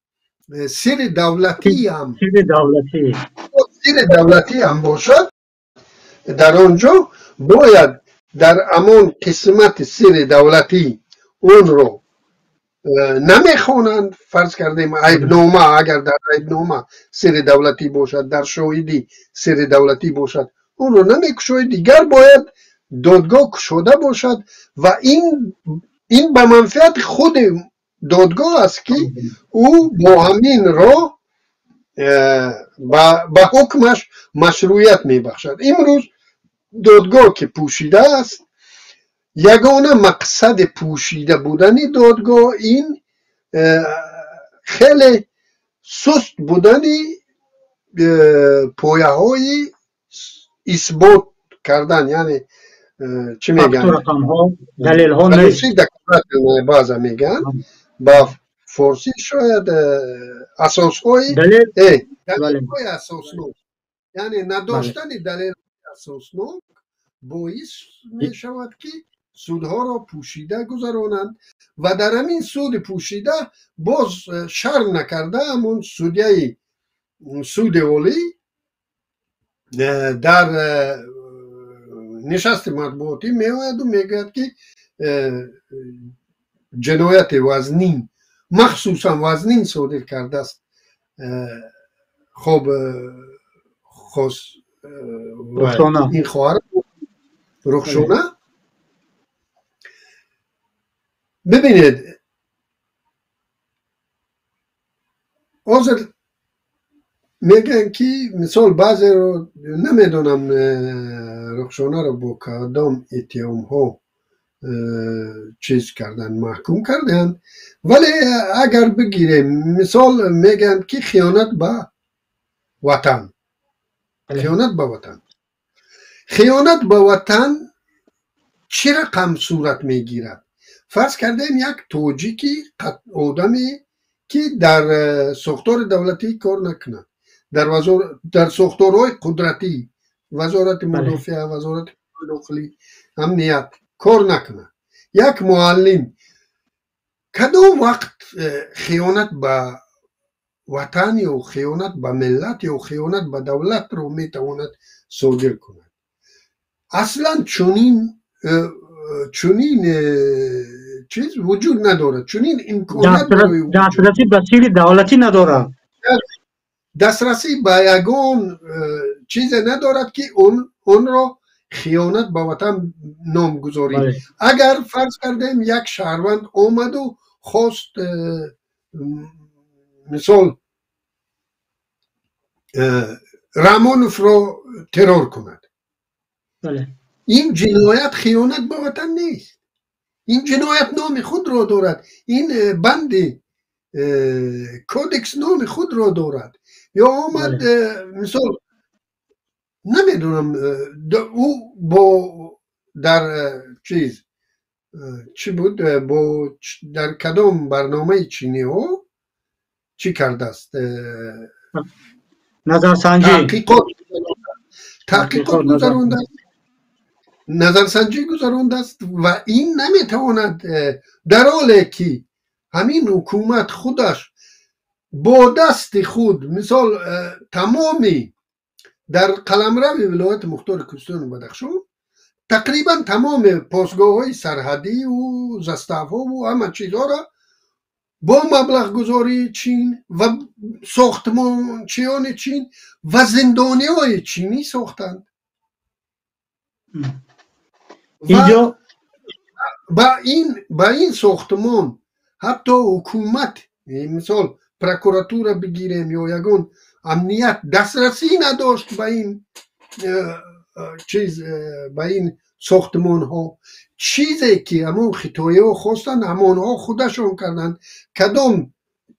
сири давлатӣ ҳам, сири давлатӣ ҳам бошад, дар он ҷо бояд дар ҳамон қисмати сири давлатӣ онро намехонанд. Фарз кардем, айбнома, агар дар айбнома сири давлатӣ бошад, дар шоҳидӣ сири давлатӣ бошад, онро намекушоед, дигар бояд додгоҳ кушода бошад ва ин ба манфиати худи додгоҳ аст, ки ӯ бо ҳамин роҳ ба ҳукмаш машрӯият мебахшад. Имрӯз додгоҳ ки пӯшида аст, ягона мақсади пӯшида будани додгоҳ ин хеле суст будани пояҳои исбот кардан, яъне чӣ мегӯянд, баъза мегӯянд, ба форсӣ шояд асосҳои далелҳои асоснок, яъне надоштани далелҳои асоснок боис мешавад, ки судҳоро пӯшида гузаронанд ва дар ҳамин суди пӯшида боз шарм накарда ҳамон судяи суди олӣ дар нишасти матбуотӣ меояду мегӯяд, ки ҷинояти вазнин, махсусан вазнин содир кардааст. Хоб, хос ин хоҳар Рухшона. Бибинед, ҳозир мегӯянд, ки мисол баъзеро намедонам, Рухшонаро бо кадом иттиҳомҳо чиз кардан, маҳкум карданд, вале агар бигирем, мисол, мегӯянд, ки хиёнат ба ватан, хиёнат ба ватан, хиёнат ба ватан чӣ рақам сурат мегирад? Фарз кардем, як тоҷики одаме, ки дар сохтори давлатӣ кор накунад, дар сохторҳои қудратӣ, Вазорати мудофиа, Вазорати дохилӣ, амният кор накунад, як муаллим, кадом вақт хиёнат ба ватан ё хиёнат ба миллат ё хиёнат ба давлатро метавонад содир кунад? Аслан чунин чиз вуҷуд надорад, чунин имконият дастрасӣ ба сири давлатӣ надорад. дастрасӣ ба ягон чизе надорад ки онро хиёнат ба ватан номгузорӣ. Агар фарз кардем як шаҳрванд омаду хост мисол Раҳмоновро террор кунад, ин ҷиноят хиёнат ба ватан нест. Ин ҷиноят номи худро дорад, ин банди кодекс номи худро дорад. Ё омад мисол намедонам ӯ бо дар чиз чӣ буд, бо дар кадом барномаи чиниҳо чӣ кардааст, назарсанҷӣ таҳқиқот гузарондааст, назарсанҷӣ гузарондааст ва ин наметавонад, дар ҳоле ки ҳамин ҳукумат худаш бо дасти худ мисол тамоми дар қаламрави вилояти мухтори Кӯҳистони Бадахшон тақрибан тамоми посгоҳҳои сарҳадиву заставҳову ҳама чизҳоро бо маблағгузории Чин ва сохтмончиёни Чин ва зиндониҳои чинӣ сохтанд. Ба ин сохтмон ҳатто ҳукумат, мисол прокуратура бигирем ё ягон амният дастрасӣ надошт ба ин чиз, ба ин сохтмонҳо. Чизе ки ҳамон хитоиҳо хостанд, ҳамонҳо худашон карданд. Кадом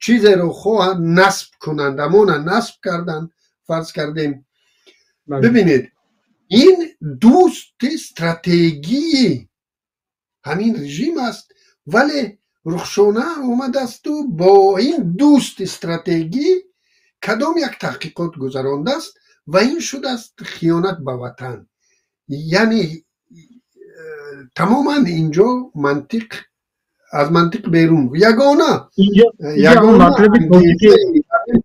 чизеро хоҳанд насб кунанд, ҳамона насб карданд. Фарз кардем, бибинед, ин дӯсти стратегии ҳамин режим аст, вале Рухшона омадасту бо ин дӯсти стратегӣ кадом як таҳқиқот гузарондааст ва ин шудааст хиёнат ба ватан. Яъне тамоман инҷо мантиқ аз мантиқ берун. Ягона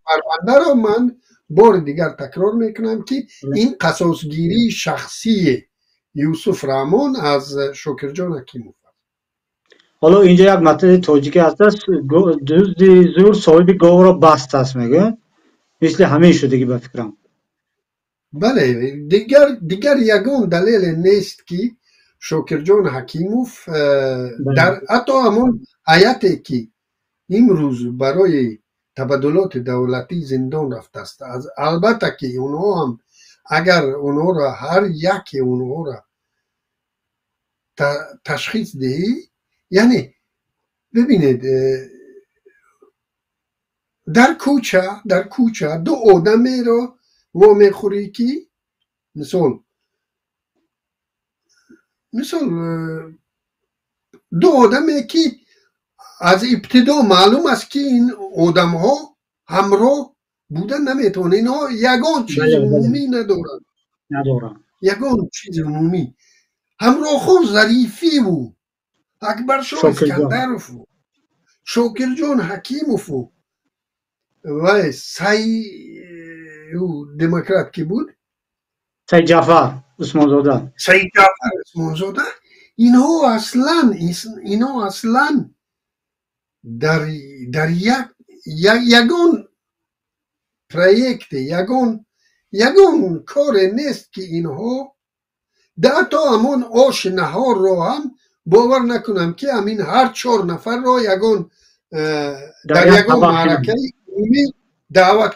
парвандаро ман бори дигар такрор мекунам, ки ин қасосгирии шахсии Юсуф Раҳмон аз Шокирҷон Ҳакимов. Ҳоло инҷо як матали тоҷикӣ ҳастааст, дузди зур соҳиби говро баст аст, мегӯянд. Мисли ҳамин шудагӣ ба фикрам. Бале, дигар ягон далеле нест, ки Шокирҷон Ҳакимов дар ҳатто ҳамон ҳайате ки имрӯз барои табаддулоти давлатӣ зиндон рафтааст, албатта ки онҳо ҳам агар онҳоро ҳар яке онҳоро ташхис диҳӣ, яъне бибинед, дар кӯча ду одамеро вомехӯрӣ, ки мисол ду одаме ки аз ибтидо маълум аст, ки ин одамҳо ҳамроҳ буда наметавонанд. Инҳо ягон чизи умумӣ надоранд, ягон чизи умумӣ. Ҳамроҳхон Зарифиву Акбаршоҳ Искандарову Шокирҷон Ҳакимову вай сай демократ ки буд, Саид Ҷаъфар Усмонзода, Саид Ҷаъфар Усмонзода, инҳо аслан дар ягон проекте, ягон коре нест, ки инҳо ҳатто ҳамон оши наҳорро ҳам бовар накунам, ки ҳамин ҳар чор нафарро ягон дар ягон маъракаи умумӣ даъват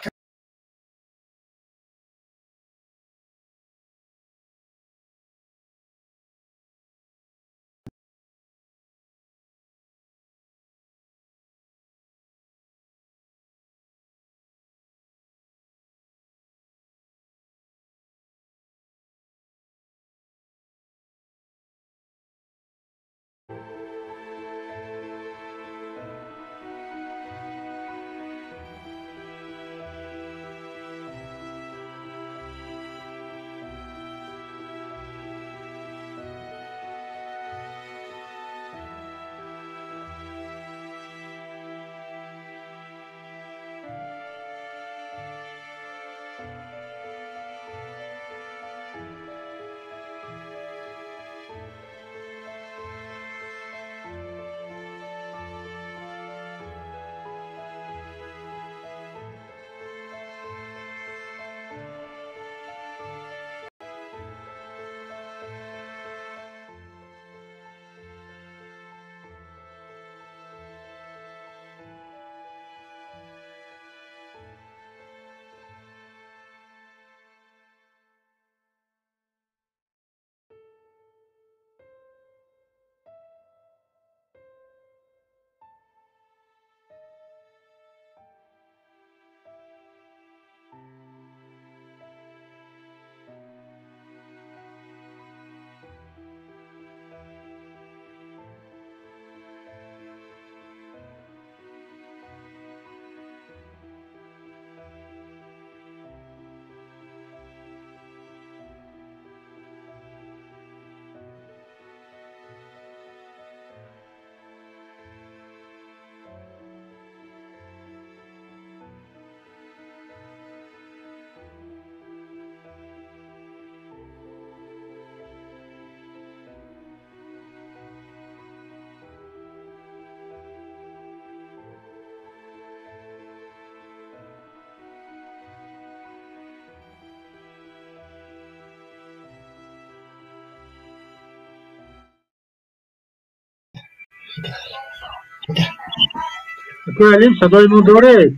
Акои Алим, садои мо доред?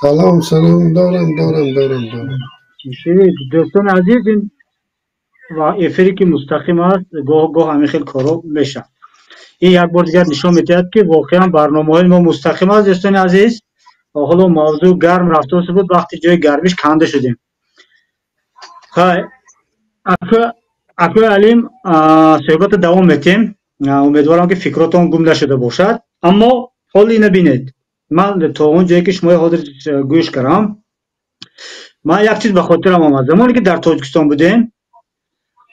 Салом, салом, дорам, дорам, дорам, дорам. Дӯстони азиз, ин ва эфире ки мустақим аст, гоҳ гоҳ ҳамин хел корҳо мешавад. Ин як бор дигар нишон медиҳад, ки воқеан барномаҳои мо мустақим аст, дӯстони азиз. Ҳоло мавзӯъ гарм рафтоса буд, вақти ҷои гармиш канда шудем. Хай, акои Алим, суҳбатро давом метем. Умедворам, ки фикротон гум нашуда бошад. Аммо ҳол ина бинед, ман то он ҷое ки шумо ҳозир гӯш кардам, ман як чиз ба хотирам омад. Замоне ки дар Тоҷикистон будем,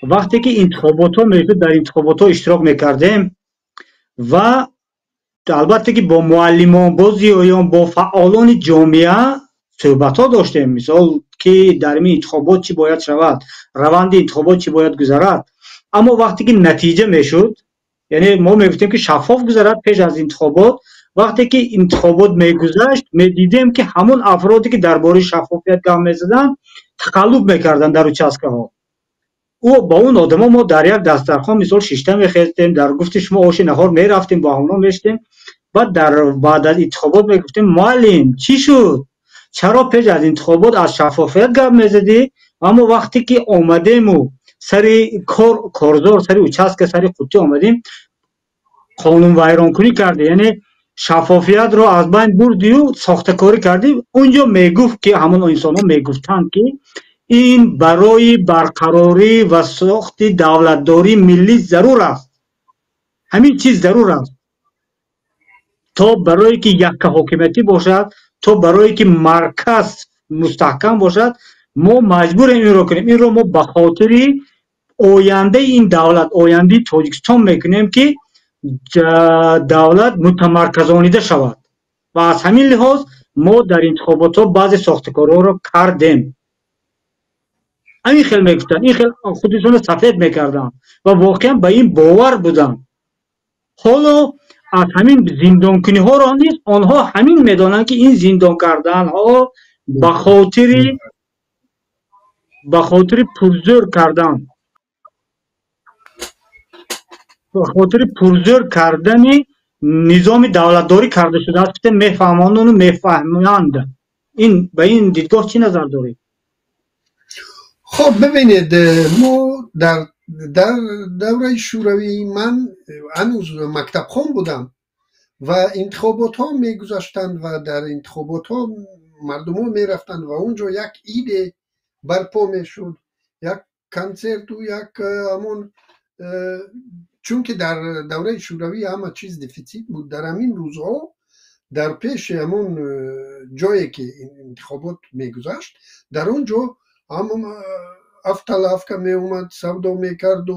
вақте ки интихоботҳо мешуд, дар интихоботҳо иштирок мекардем ва албатта ки бо муаллимон, бо зиёён, бо фаъолони ҷомеа суҳбатҳо доштем. Мисол, ки дар ин интихобот чӣ бояд шавад, раванди интихобот чӣ бояд гузарад. Аммо вақте ки натиҷа мешуд, яъне мо мегуфтем, ки шаффоф гузарад пеш аз интихобот. Вақте ки интихобот мегузашт, медидем, ки ҳамон афроде ки дар бораи шаффофият гап мезаданд, тақаллуб мекарданд дар участкаҳо. Ӯ ба он одамо мо дар як дастархон, мисол, шишта мехестем, дар гуфти шумо оши наҳор мерафтем, бо ҳамоно мешитем. Баъд дар баъд аз интихобот мегуфтем: «Муаллим, чӣ шуд? Чаро пеш аз интихобот аз шаффофият гап мезадӣ, аммо вақте ки омадему сари кор, корзор, сари участка, сари қуттӣ омадем, қонунвайронкунӣ кардӣ, яъне шаффофиятро аз байн бурдию сохтакорӣ кардӣ?» Унҷо мегуфт, ки ҳамон инсонҳо мегуфтанд, ки ин барои барқарорӣ ва сохти давлатдории миллӣ зарур аст, ҳамин чиз зарур аст, то барое ки якка ҳокимиятӣ бошад, то барое ки марказ мустаҳкам бошад, мо маҷбурем инро кунем. Инро мо ба хотири ояндаи ин давлат, ояндаи Тоҷикистон мекунем, ки давлат мутамарказонида шавад, ва аз ҳамин лиҳоз мо дар интихоботҳо баъзе сохтакориҳоро кардем. Ҳамин хел мегуфтанд, ин хел худашонро сафед мекарданд ва воқеан ба ин бовар буданд. Ҳоло аз ҳамин зиндонкуниҳоро низ онҳо ҳамин медонанд, ки ин зиндон карданҳо ба хотири пурзӯр кардан, ба хотири пурзӯр кардани низоми давлатдорӣ карда шудааст, мефаҳмондану мефаҳманд. Ин ба ин дидгоҳ чӣ назар доред? Хоб, бибинед, мо дар давраи шӯравӣ ман ҳанӯз мактабхон будам ва интихоботҳо мегузаштанд ва дар интихоботҳо мардумҳо мерафтанд ва он ҷо як иде барпо мешуд, як консерту як ҳамон, чунки дар давраи шӯравӣ ҳама чиз дефитсит буд. Дар ҳамин рӯзҳо дар пеши ҳамон ҷое ки интихобот мегузашт, дар он ҷо автолавка меомад, савдо мекарду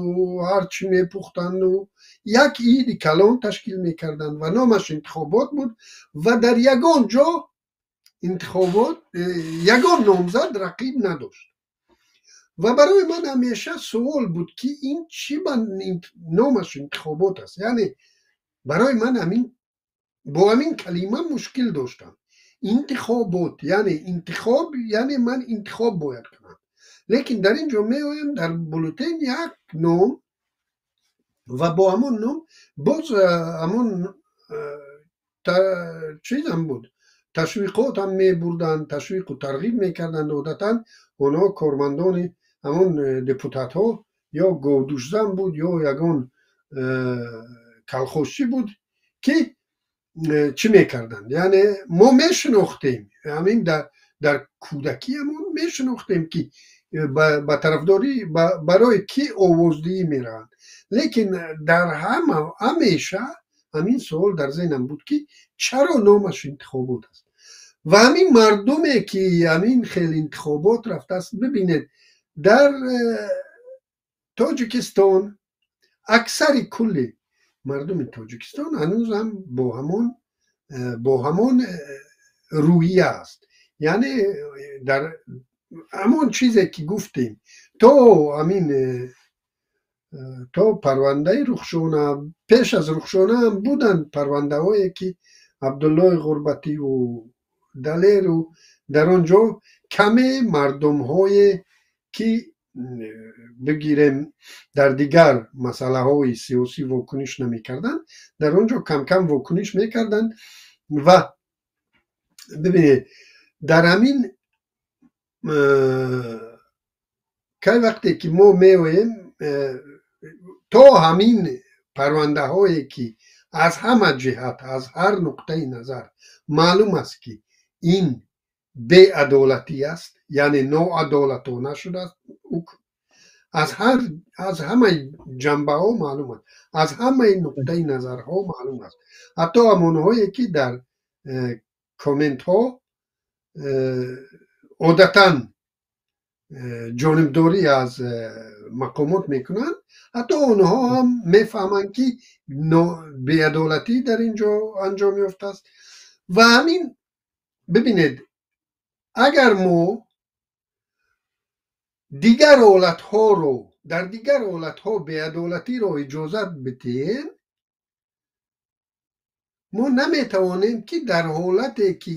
ҳарчи мепухтанду як иди калон ташкил мекарданд ва номаш интихобот буд. Ва дар ягон ҷо интихобот ягон номзад рақиб надошт. Ва барои ман ҳамеша суол буд, ки ин чӣ ба номаш интихобот аст. Яъне барои ман ҳамин бо ҳамин калима мушкил доштам. Интихобот яъне интихоб, яъне ман интихоб бояд кунам, лекин дар ин ҷо меоям, дар бюллетен як ном ва бо ҳамон ном боз ҳамон чизам буд, ташвиқотам мебурданд, ташвиқу тарғиб мекарданд. Одатан онҳо кормандони ҳамон депутатҳо ё говдӯшзан буд, ё ягон колхозчӣ буд, ки чӣ мекарданд. Яъне мо мешинохтем, ҳамин дар кӯдакиамон мешинохтем, ки ба тарафдорӣ барои кӣ овоздиҳӣ мераванд. Лекин дар ҳама ҳамеша ҳамин суол дар зеҳнам буд, ки чаро номаш интихобот аст. Ва ҳамин мардуме ки ҳамин хел интихобот рафтааст, бибинед, дар Тоҷикистон аксари кулли мардуми Тоҷикистон ҳанӯзам бо ҳамон рӯҳия аст. Яъне дар ҳамон чизе ки гуфтем, то ҳамин то парвандаи Рухшона, пеш аз Рухшонаам буданд парвандаҳое, ки Абдуллои Ғурбативу Далеру, дар он ҷо каме мардумҳое ки бигирем дар дигар масъалаҳои сиёсӣ вокуниш намекарданд, дар он ҷо кам-кам вокуниш мекарданд. Ва бибинед, дар ҳамин кай вақте ки мо меоем то ҳамин парвандаҳое ки аз ҳама ҷиҳат, аз ҳар нуқтаи назар маълум аст ки ин беадолатӣ аст, яъне ноадолатона шудааст, аз ҳамаи ҷанбаҳо маълум аст, аз ҳамаи нуқтаи назарҳо маълум аст. Ҳатто ҳамонҳое ки дар комментҳо одатан ҷонибдорӣ аз мақомот мекунанд, ҳатто онҳо ҳам мефаҳманд ки беадолатӣ дар ин ҷо анҷом ёфтааст. Ва ҳамин бибинед, агар мо дигар ҳолатҳоро дар дигар ҳолатҳо беадолатиро иҷозат бидиҳем, мо наметавонем ки дар ҳолате ки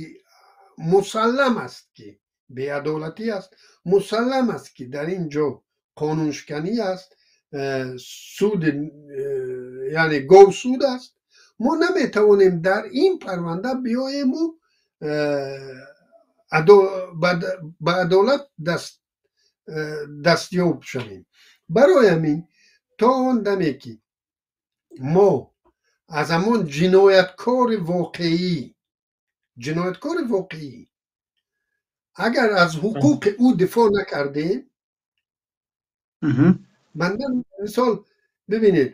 мусаллам аст ки беадолатӣ аст, мусаллам аст ки дар ин ҷо қонуншиканӣ аст, суд, яъне говсуд аст, мо наметавонем дар ин парванда биёему ба адолат дастёб шавем. Барои ҳамин то он даме ки мо аз ҳамон ҷинояткори воқеӣ, ҷинояткори воқеӣ агар аз ҳуқуқи ӯ дифоъ накардем, банда мисол бибинед,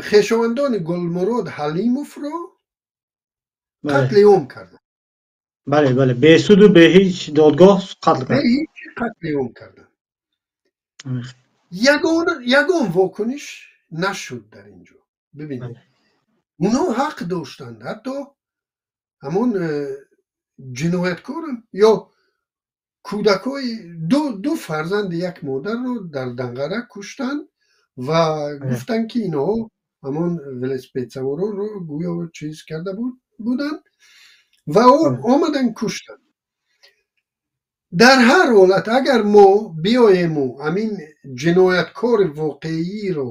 хешовандони Гулмурод Ҳалимовро қатли ом карданд. Бале, бале, бесуду бе ҳеҷ додгоҳ қатл кард. Бе ҳеҷ қатли ом карданд. Ягон вокуниш нашуд дар ин ҷо. Бибинед, онҳо ҳақ доштанд, ҳатто ҳамон ҷинояткорам ё кӯдакҳои ду фарзанди як модарро дар Данғара куштанд ва гуфтанд ки инҳо ҳамон велосипедсаворонро гӯё чиз карда буданд ва омаданд куштанд. Дар ҳар ҳолат агар мо биёему ҳамин ҷинояткори воқеиро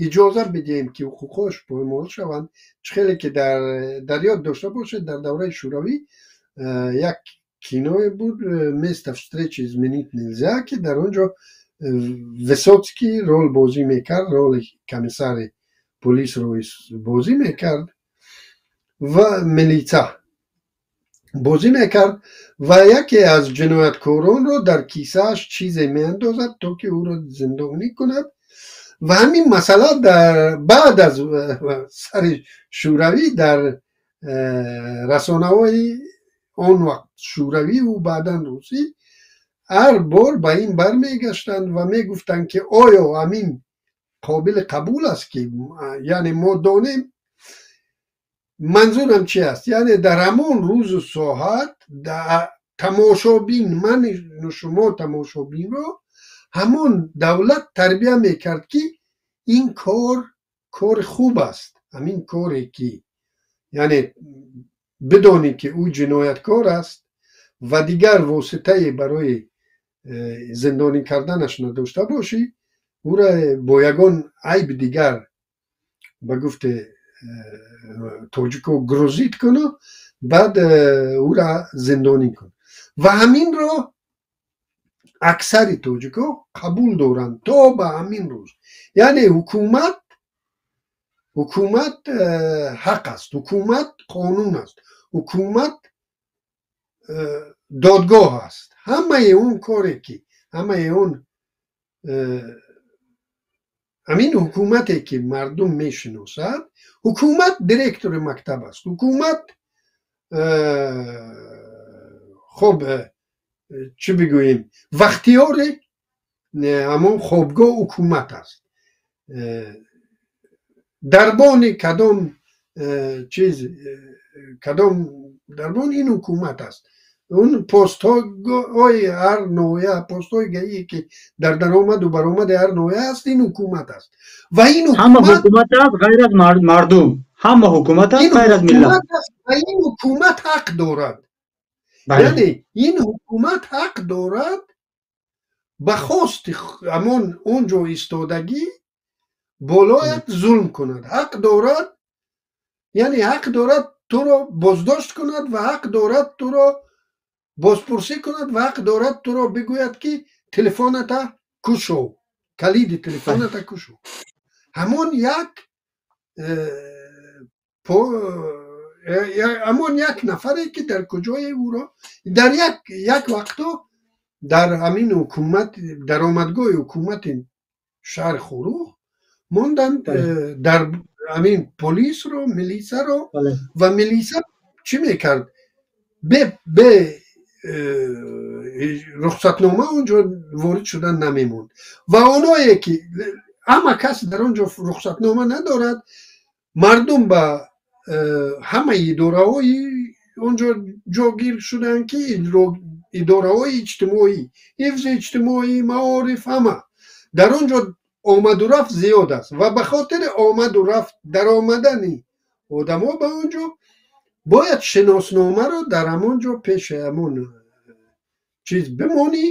иҷоза бидиҳем ки ҳуқуқҳояш поймол шаванд, чӣ хеле ки дар ёд дошта бошед, дар давраи Шӯравӣ як киное буд «Место встречи изменить нельзя», ки дар он ҷо Высоцкий рол бозӣ мекард, роли комиссари полисро бозӣ мекард ва милица бозӣ мекард ва яке аз ҷинояткоронро дар кисааш чизе меандозад то ки ӯро зиндонӣ кунад. Ва ҳамин масъала дар баъд аз сари Шӯравӣ дар расонаҳои он вақт шӯравиву баъдан русӣ ҳар бор ба ин бармегаштанд ва мегуфтанд ки оё ҳамин қобили қабул аст ки, яъне мо донем манзурам чи аст, яъне дар ҳамон рӯзу соат тамошобин, ману шумо тамошобинро ҳамон давлат тарбия мекард ки ин кор кори хуб аст, ҳамин коре ки яъне бидонӣ ки ӯ ҷинояткор аст ва дигар воситае барои зиндонӣ карданаш надошта бошӣ, ӯра бо ягон айби дигар ба гуфти тоҷико грузит куну баъд ӯра зиндонӣ кун. Ва ҳаминро аксари тоҷико қабул доранд то ба ҳамин рӯз. Яъне ҳукумат ҳақ аст, ҳукумат қонун аст, ҳукумат додгоҳ аст. Ҳамаи он коре ки ҳамаи он ҳамин ҳукумате ки мардум мешиносад, ҳукумат директори мактаб аст, ҳукумат хоб чӣ бигӯем, вахтиёри ҳамон хобгоҳ ҳукумат аст. Дарбони кадом чиз, кадом дарбон ин ҳукумат аст. Он постҳои ҳар ноҳия, постҳои гаие ки дар даромаду баромади ҳар ноҳия аст, ин ҳукумат аст. Ва ин ҳама ҳукумат аст ғайр аз мардум, ҳама ҳукумат аст ғайр аз миллат. Ва ин ҳукумат ҳақ дорад. Яъне ин ҳукумат ҳақ дорад ба хости ҳамон он ҷо истодагӣ болоят зулм кунад. Ҳақ дорад, яъне ҳақ дорад туро боздошт кунад ва ҳақ дорад туро бозпурсӣ кунад ва ҳақ дорад туро бигӯяд, ки телефоната кушо, калиди телефоната кушо. Ҳамон як ҳамон як нафаре, ки дар куҷое ӯро дар як вақто дар ҳамин ҳукумат, даромадгоҳи ҳукумати шаҳри Хоруғ монданд, дар ҳамин полисро, милисаро. Ва милиса чӣ мекард? Бе рухсатнома онҷо ворид шудан намемонд. Ва оное ки ҳама кас дар он ҷо рухсатнома надорад, мардум ба ҳамаи идораҳои онҷо ҷогир шуданд, ки идораҳои иҷтимоӣ, ҳифзи иҷтимоӣ, маориф, ҳама дар он ҷо омаду рафт зиёд аст. Ва ба хотири омаду рафт, даромадани одамо ба он ҷо, бояд шиносномаро дар ҳамон ҷо пеши ҳамон чиз бимонӣ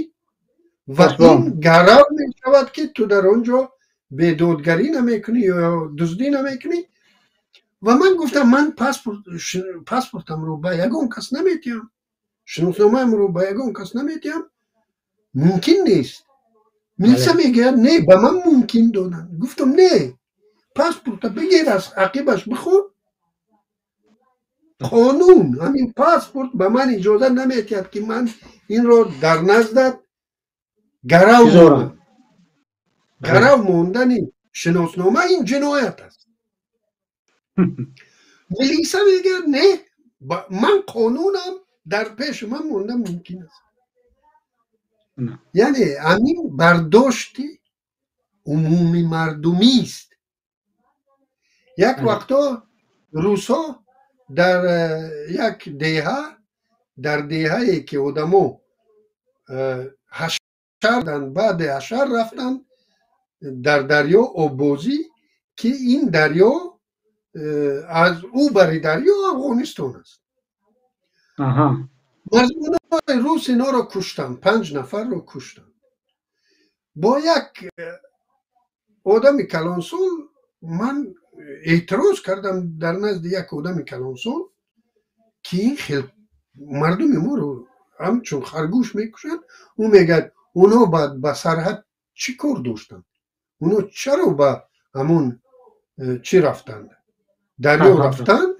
ва ин гарав мешавад, ки ту дар он ҷо бедодгарӣ намекунӣ ё дуздӣ намекунӣ. Ва ман гуфтам, ман паспортамро ба ягон кас наметиҳам, шиносномаамро ба ягон кас наметиҳам, мумкин нест. Милиса мегӯяд, не, ба ман мумкин доданд. Гуфтам, не, паспорта бигир, аз ақибаш бихӯр. Қонун, ҳамин паспорт ба ман иҷоза наметиҳад, ки ман инро дар наздат гарав монам. Гарав мондани шиноснома ин ҷиноят аст. Милиса мегӯяд, не, ман қонунам, дар пеши ман монда мумкин аст. Яъне ҳамин бардошти умуми мардумист. Як вақто русҳо дар як деҳа, дар деҳае ки одамо ҳашар, баъди ҳашар рафтанд дар дарё оббозӣ, ки ин дарё аз ӯ бари дарё Афғонистон аст. Марзбонои рус инҳоро куштанд, панҷ нафарро куштанд. Бо як одами калонсол ман эътироз кардам дар назди як одами калонсол, ки ин хел мардуми моро ҳамчун харгӯш мекушанд. Ӯ мегӯяд, онҳо ба сарҳад чӣ кор доштанд? Онҳо чаро ба ҳамон чӣ рафтанд, дарё рафтанд?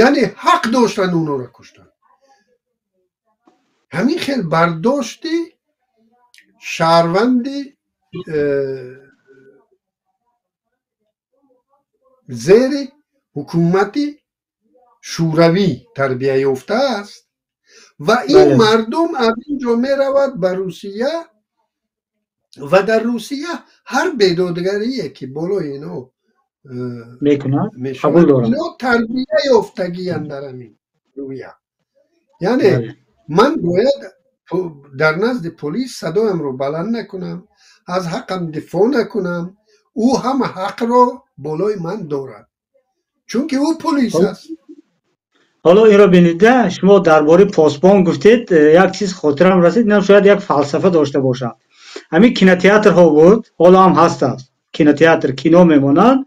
Яъне ҳақ доштанд онҳоро куштанд. Ҳамин хел бардошти шаҳрванди зери ҳукумати Шӯравӣ тарбия ёфта аст. Ва ин мардум аз ин ҷо меравад ба Русия ва дар Русия ҳар бедодгарие, ки болои ино мекунад, ино тарбия ёфтагиянд дар ҳамин рӯя. Яъне ман бояд дар назди полис садоямро баланд накунам, аз ҳаққам дифоъ накунам, ӯ ҳама ҳақро болои ман дорад, чунки ӯ полис аст. Ҳоло инро бинида, шумо дар бораи посбон гуфтед, як чиз хотирам расид. Инам шояд як фалсафа дошта бошад. Ҳамин кинотеатрҳо буд, ҳоло ҳам ҳастааст кинотеатр, кино мемонанд.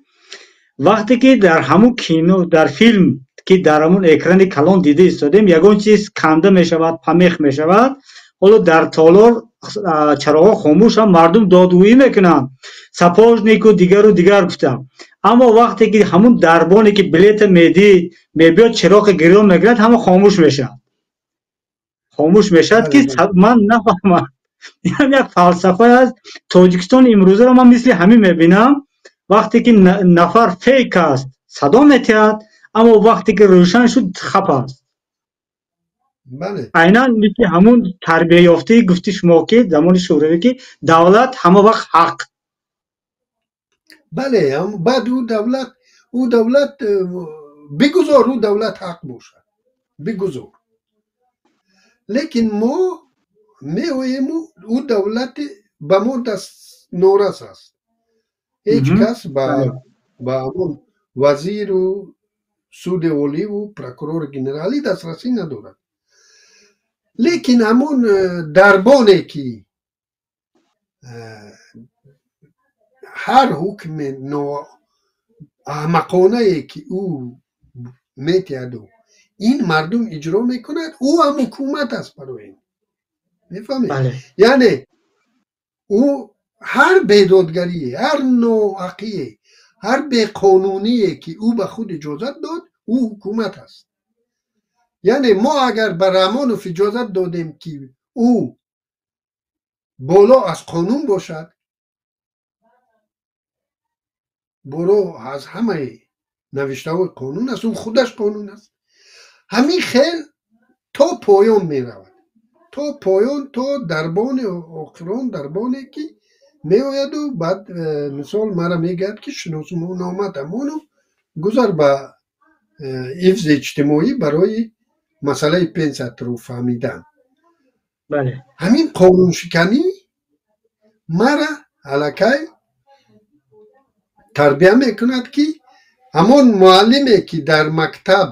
Вақте ки дар ҳамун кино, дар филм, ки дар ҳамун экрани калон дида истодем, ягон чиз канда мешавад, помех мешавад, ҳоло дар толор чароғҳо хомӯшанд, мардум додгӯӣ мекунанд, сапожнику дигару дигар гуфтам. Аммо вақте ки ҳамун дарбоне, ки билета медид, мебиёд, чироқи гирён мегирад, ҳама хомӯш мешавад, хомӯш мешавад, ки ман нафаҳмам. Ин як фалсафа аст. Тоҷикистони имрӯзаро ман мисли ҳамин мебинам: вақте ки нафар фейк аст, садо метиҳад, аммо вақте ки рӯшан шуд, хап аст. Айнан мисли ҳамун тарбияёфтаи гуфти шумо, ки замони Шӯравӣ, ки давлат ҳама вақт ҳақ. Бале, баъд ӯ давлат бигузор, ӯ давлат ҳақ бошад, бигузор, лекин мо меоему ӯ давлати ба мо даст норас аст. Ҳеҷ кас ба ҳамон вазиру суди оливу прокурори генералӣ дастрасӣ надорад. Лекин ҳамон дарбоне ки ҳар ҳукми аҳмақонае ки ӯ метиҳаду ин мардум иҷро мекунад, ӯ ҳам ҳукумат аст барои ин. Мефаҳмед? Яъне ӯ ҳар бедодгарие, ҳар ноҳақие, ҳар беқонуние ки ӯ ба худ иҷозат дод, ӯ ҳукумат аст. Яъне мо агар ба Раҳмонов иҷозат додем ки ӯ боло аз қонун бошад, боло аз ҳамаи навиштаҳои қонун аст, ӯ худаш қонун аст. Ҳамин хел то поён меравад, то поён, то дарбони охирон, дарбоне ки меояду баъд мисол мара мегӯяд ки шиносномаат ҳамону гузар ба ҳифзи иҷтимоӣ барои масъалаи пенсиятро фаҳмидан. Ҳамин қонуншиканӣ мара аллакай тарбия мекунад ки ҳамон муаллиме ки дар мактаб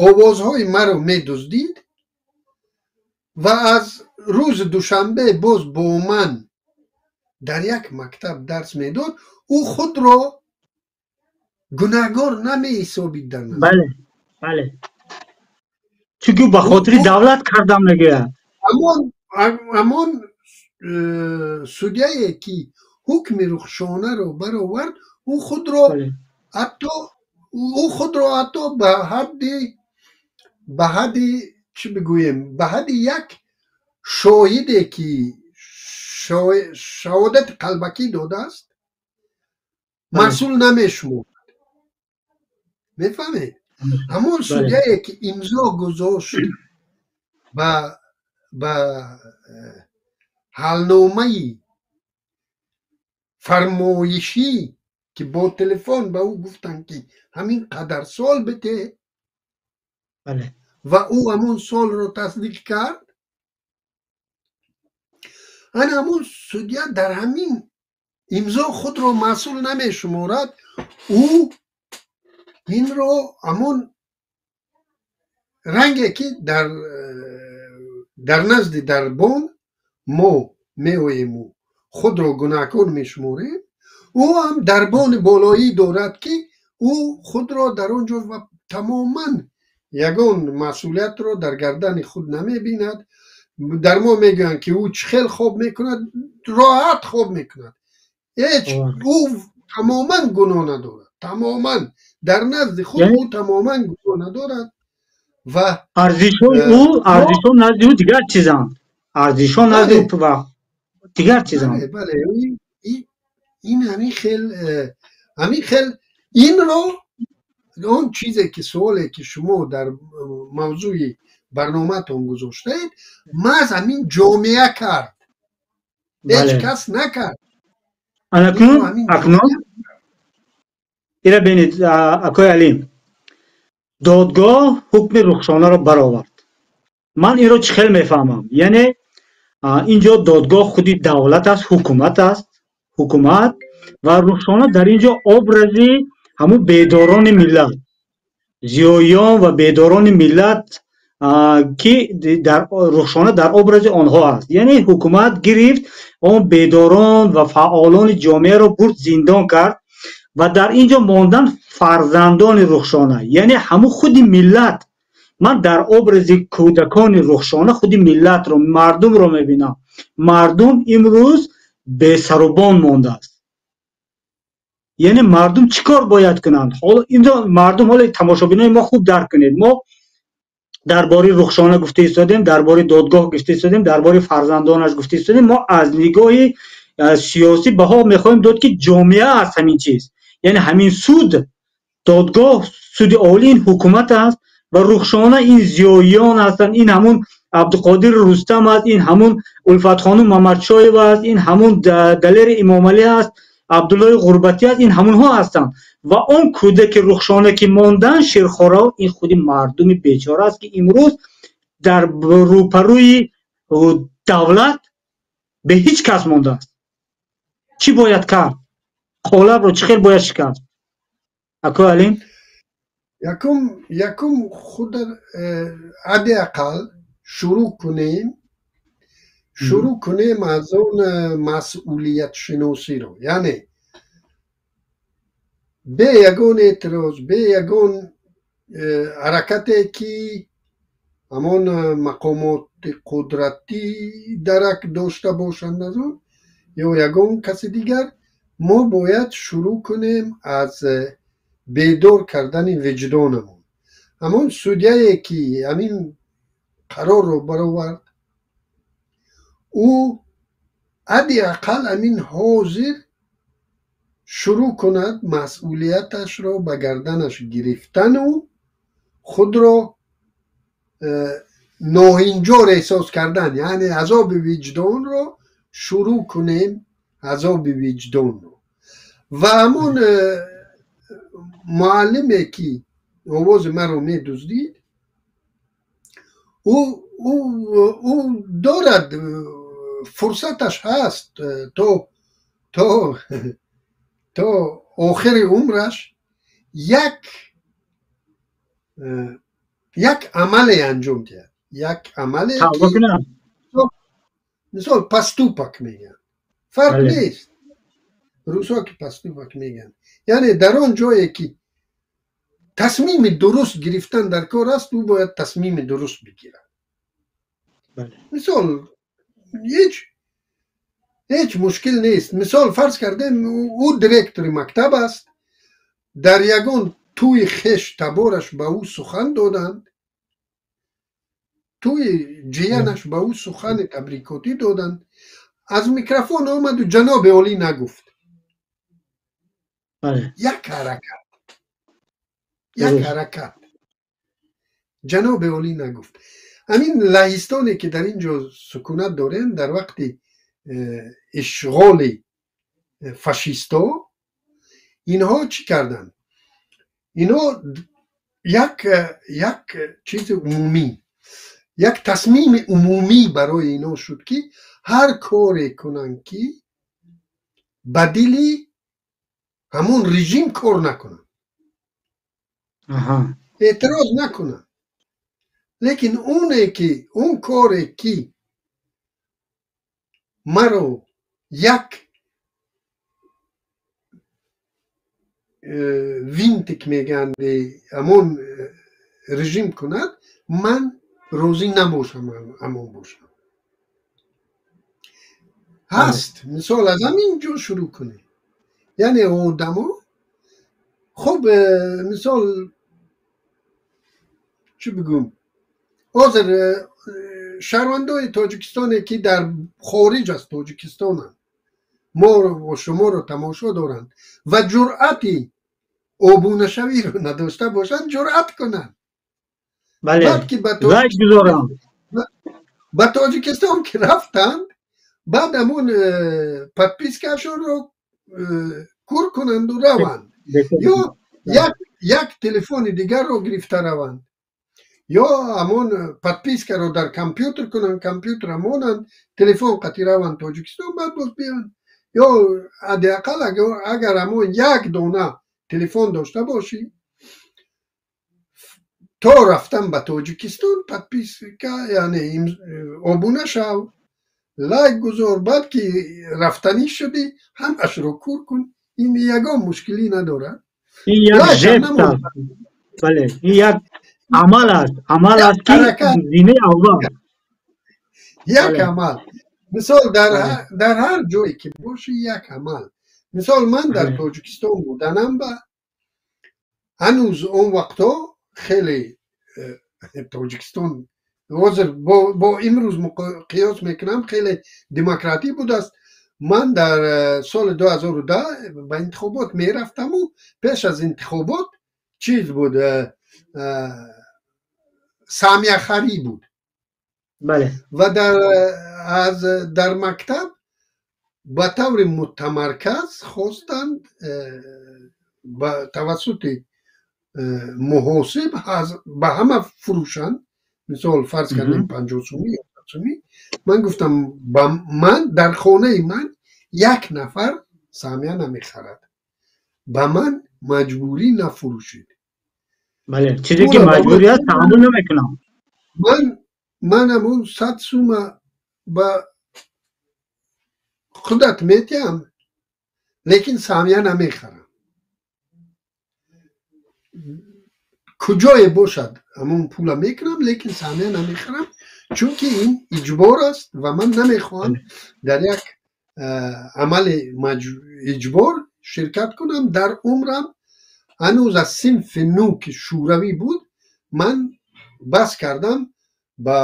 овозҳои маро медуздид ва аз рӯзи душанбе боз бо ман дар як мактаб дарс медод, ӯ худро гунаҳгор намеҳисобид дар назар. Бале, бале. Чунки ба хотири давлат кардам мегӯяд. Ҳамон судяе ки ҳукми Рухшонаро баровард, ӯ худро ҳатто ба ҳадди чӣ бигӯем, ба ҳадди як шоҳиде ки шаҳодати қалбакӣ додааст, масъул намешуморад. Мефаҳмед? Ҳамон судяе ки имзо гузошт ба ҳалномаи фармоишӣ ки бо телефон ба ӯ гуфтанд ки ҳамин қадар сол бите, ва ӯ ҳамон солро тасдиқ кард, ана ҳамон судя дар ҳамин имзо худро масъул намешуморад. Ӯ инро ҳамон ранге ки дар назди дарбон мо меоему худро гунаҳкор мешуморем, ӯ ҳам дарбони болоӣ дорад ки ӯ худро дар он ҷо тамоман ягон масъулиятро дар гардани худ намебинад. Дар мо мегӯянд ки ӯ чӣ хел хоб мекунад, роҳат хоб мекунад. Ҳеҷ ӯ тамоман гуноҳ надорад, тамоман дар назди худ ӯ тамоман гуноҳ надорад ва арзишҳои ӯ, арзишҳо назди ӯ дигар чизанд, арзишҳо назди ӯ дигар чизанд. Бале, ин ҳамин хел инро он чизе ки суоле ки шумо дар мавзӯи барномаатон гузоштаед, маҳз ҳамин ҷомеа кард, ҳеҷ кас накард. Акнун ира бинед, акои Алим, додгоҳ ҳукми Рухшонаро баровард. Ман инро чӣ хел мефаҳмам? Яъне инҷо додгоҳ худи давлат аст, ҳукумат аст, ҳукумат ва Рухшона дар инҷо образи ҳамун бедорони миллат, зиёиён ва бедорони миллат ки дар Рухшона дар образи онҳо аст. Яъне ҳукумат гирифт он бедорон ва фаъолони ҷомеаро бурд, зиндон кард ва дар инҷо мондан фарзандони Рухшона, яъне ҳамун худи миллат. Ман дар образи кӯдакони Рухшона худи миллатро, мардумро мебинам. Мардум имрӯз бесарубон мондааст. Яъне мардум чӣ кор бояд кунанд? Ҳоло инҷо мардум, ҳоло тамошобинои мо хуб дарк кунед, мо дар бораи Рухшона гуфта истодем, дар бораи додгоҳ гуфта истодем, дар бораи фарзандонаш гуфта истодем. Мо аз нигоҳи сиёсӣ баҳо мехоҳем дод ки ҷомеа аст ҳамин чиз. Яъне ҳамин суд, додгоҳ, суди олӣ ин ҳукумат аст ва Рухшона ин зиёиён ҳастанд, ин ҳамун Абдуқодир Рустам аст, ин ҳамун Улфатхонум Мамадшоева аст, ин ҳамун Далери Имомалӣ аст, Абдуллои Ғурбатӣ аст, ин ҳамунҳо ҳастанд. Ва он кӯдаки Рухшона ки мондан ширхорао, ин худи мардуми бечора аст ки имрӯз дар рӯпарӯи давлат бе ҳеҷ кас мондааст. Чӣ бояд кард? Қолабро чӣ хел бояд шикаст? Акои Алим? Якум худ ҳадди ақал шурӯъ кунем, шурӯъ кунем аз он масъулиятшиносиро, яъне бе ягон эътироз, бе ягон ҳаракате ки ҳамон мақомоти қудратӣ дарак дошта бошанд аз он ё ягон каси дигар, мо бояд шурӯъ кунем аз бедор кардани виҷдонамон. Ҳамон судяе ки ҳамин қарорро баровард, ӯ ҳадди ақал ҳамин ҳозир шурӯъ кунад масъулияташро ба гарданаш гирифтану худро ноҳинҷор эҳсос кардан, яъне азоби виҷдонро шурӯъ кунем, азоби виҷдонро. Ва ҳамон муаллиме ки овози маро медуздид, ӯ дорад, фурсаташ ҳаст то охири умраш як амале анҷом диҳад, як амале, мисол поступок мегӯянд, фарқ нест, русҳо ки поступок мегӯянд, яъне дар он ҷое ки тасмими дуруст гирифтан дар кор аст, ӯ бояд тасмими дуруст бигирад. Мисол ҳеҷ мушкил нест. Мисол фарз кардем, ӯ директори мактаб аст, дар ягон тӯи хеш табораш ба ӯ сухан доданд, тӯи ҷиянаш ба ӯ сухани табрикотӣ доданд, аз микрофон омаду ҷаноби олӣ нагуфт. Як ҳаракат, як ҳаракат, ҷаноби олӣ нагуфт. Ҳамин лаҳистоне ки дар ин ҷо сукунат дорем, дар вақти ишғоли фашистҳо инҳо чӣ карданд? Инҳо як чизи умумӣ, як тасмими умумӣ барои инҳо шуд ки ҳар коре кунанд ки ба дили ҳамон режим кор накунанд, эътироз накунанд, лекин оне ки он коре ки маро як винтик мегӯянд ҳамон режим кунад, ман розӣ набошам, ҳамон бошам. Ҳаст, мисол аз ҳамин ҷо шурӯъ кунем. Яъне одамо хуб, мисол чӣ бигӯм, ҳозир шаҳрвандои тоҷикистоне ки дар хориҷ аз тоҷикистонанд, моро ва шуморо тамошо доранд ва ҷуръати обунашавиро надошта бошанд, ҷуръат кунанд. Баъд ки ба тоҷикистон ки рафтанд, баъд ҳамон подпискашонро кур кунанду раванд, ё як телефони дигарро гирифта раванд, ё ҳамон подпискаро дар компютер кунанд, компютера монанд, телефон қатӣ раванд тоҷикистон, баъд боз биёнд. Ё ҳадди ақал агар ҳамон як дона телефон дошта бошӣ, то рафтан ба тоҷикистон подписка, яъне обуна шав, лайк гузор, баъд ки рафтанӣ шудӣ ҳамашро кур кун. Ин ягон мушкилӣ надорад. Ин як жест аст, бале, ин як амал аст, амал аст ки зинаи аввал, як амал. Мисол дар ҳар ҷое ки бошӣ як амал. Мисол ман дар тоҷикистон буданам ба ҳанӯз он вақтҳо хеле тоҷикистон ҳозир бо имрӯз қиёс мекунам хеле демократӣ будааст. Ман дар соли 2010 ба интихобот мерафтаму пеш аз интихобот чиз буд, саҳмияхарӣ буд. Ва дар мактаб ба таври мутамарказ хостанд ба тавассути муҳосиб ба ҳама фурӯшанд. Мисол фарз кардем 50 сомӣ ё 100 сомӣ. Ман гуфтам ба ман дар хонаи ман як нафар саҳмия намехарад, ба ман маҷбурӣ нафурӯшед. Бале, чизе ки маҷбурӣ аст таҳаммул намекунам. Ман ҳамун 100 сума ба худат метиҳам, лекин саҳмия намехарам. Куҷое бошад ҳамон пула мекунам, лекин саҳмия намехарам, чунки ин иҷбор аст ва ман намехоҳам дар як амали иҷбор ширкат кунам. Дар умрам ҳанӯз аз синфи нӯ ки шӯравӣ буд, ман бас кардам ба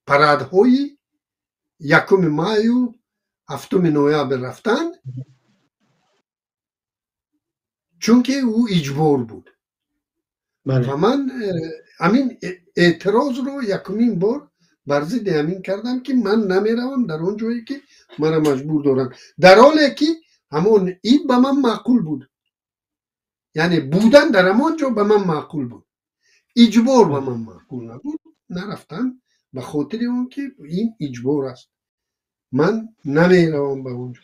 парадҳои 1 маю 7 ноябр рафтан, чунки ӯ иҷбор буд. Ва ман ҳамин эътирозро якумин бор бар зидди ҳамин кардам, ки ман намеравам дар он ҷое ки маро маҷбур доранд, дар ҳоле ки ҳамон ид ба ман маъқул буд, яъне будан дар ҳамон ҷо ба ман маъқул буд, иҷбор ба ман маъқул набуд. Нарафтам ба хотири он ки ин иҷбор аст, ман намеравам ба он ҷо.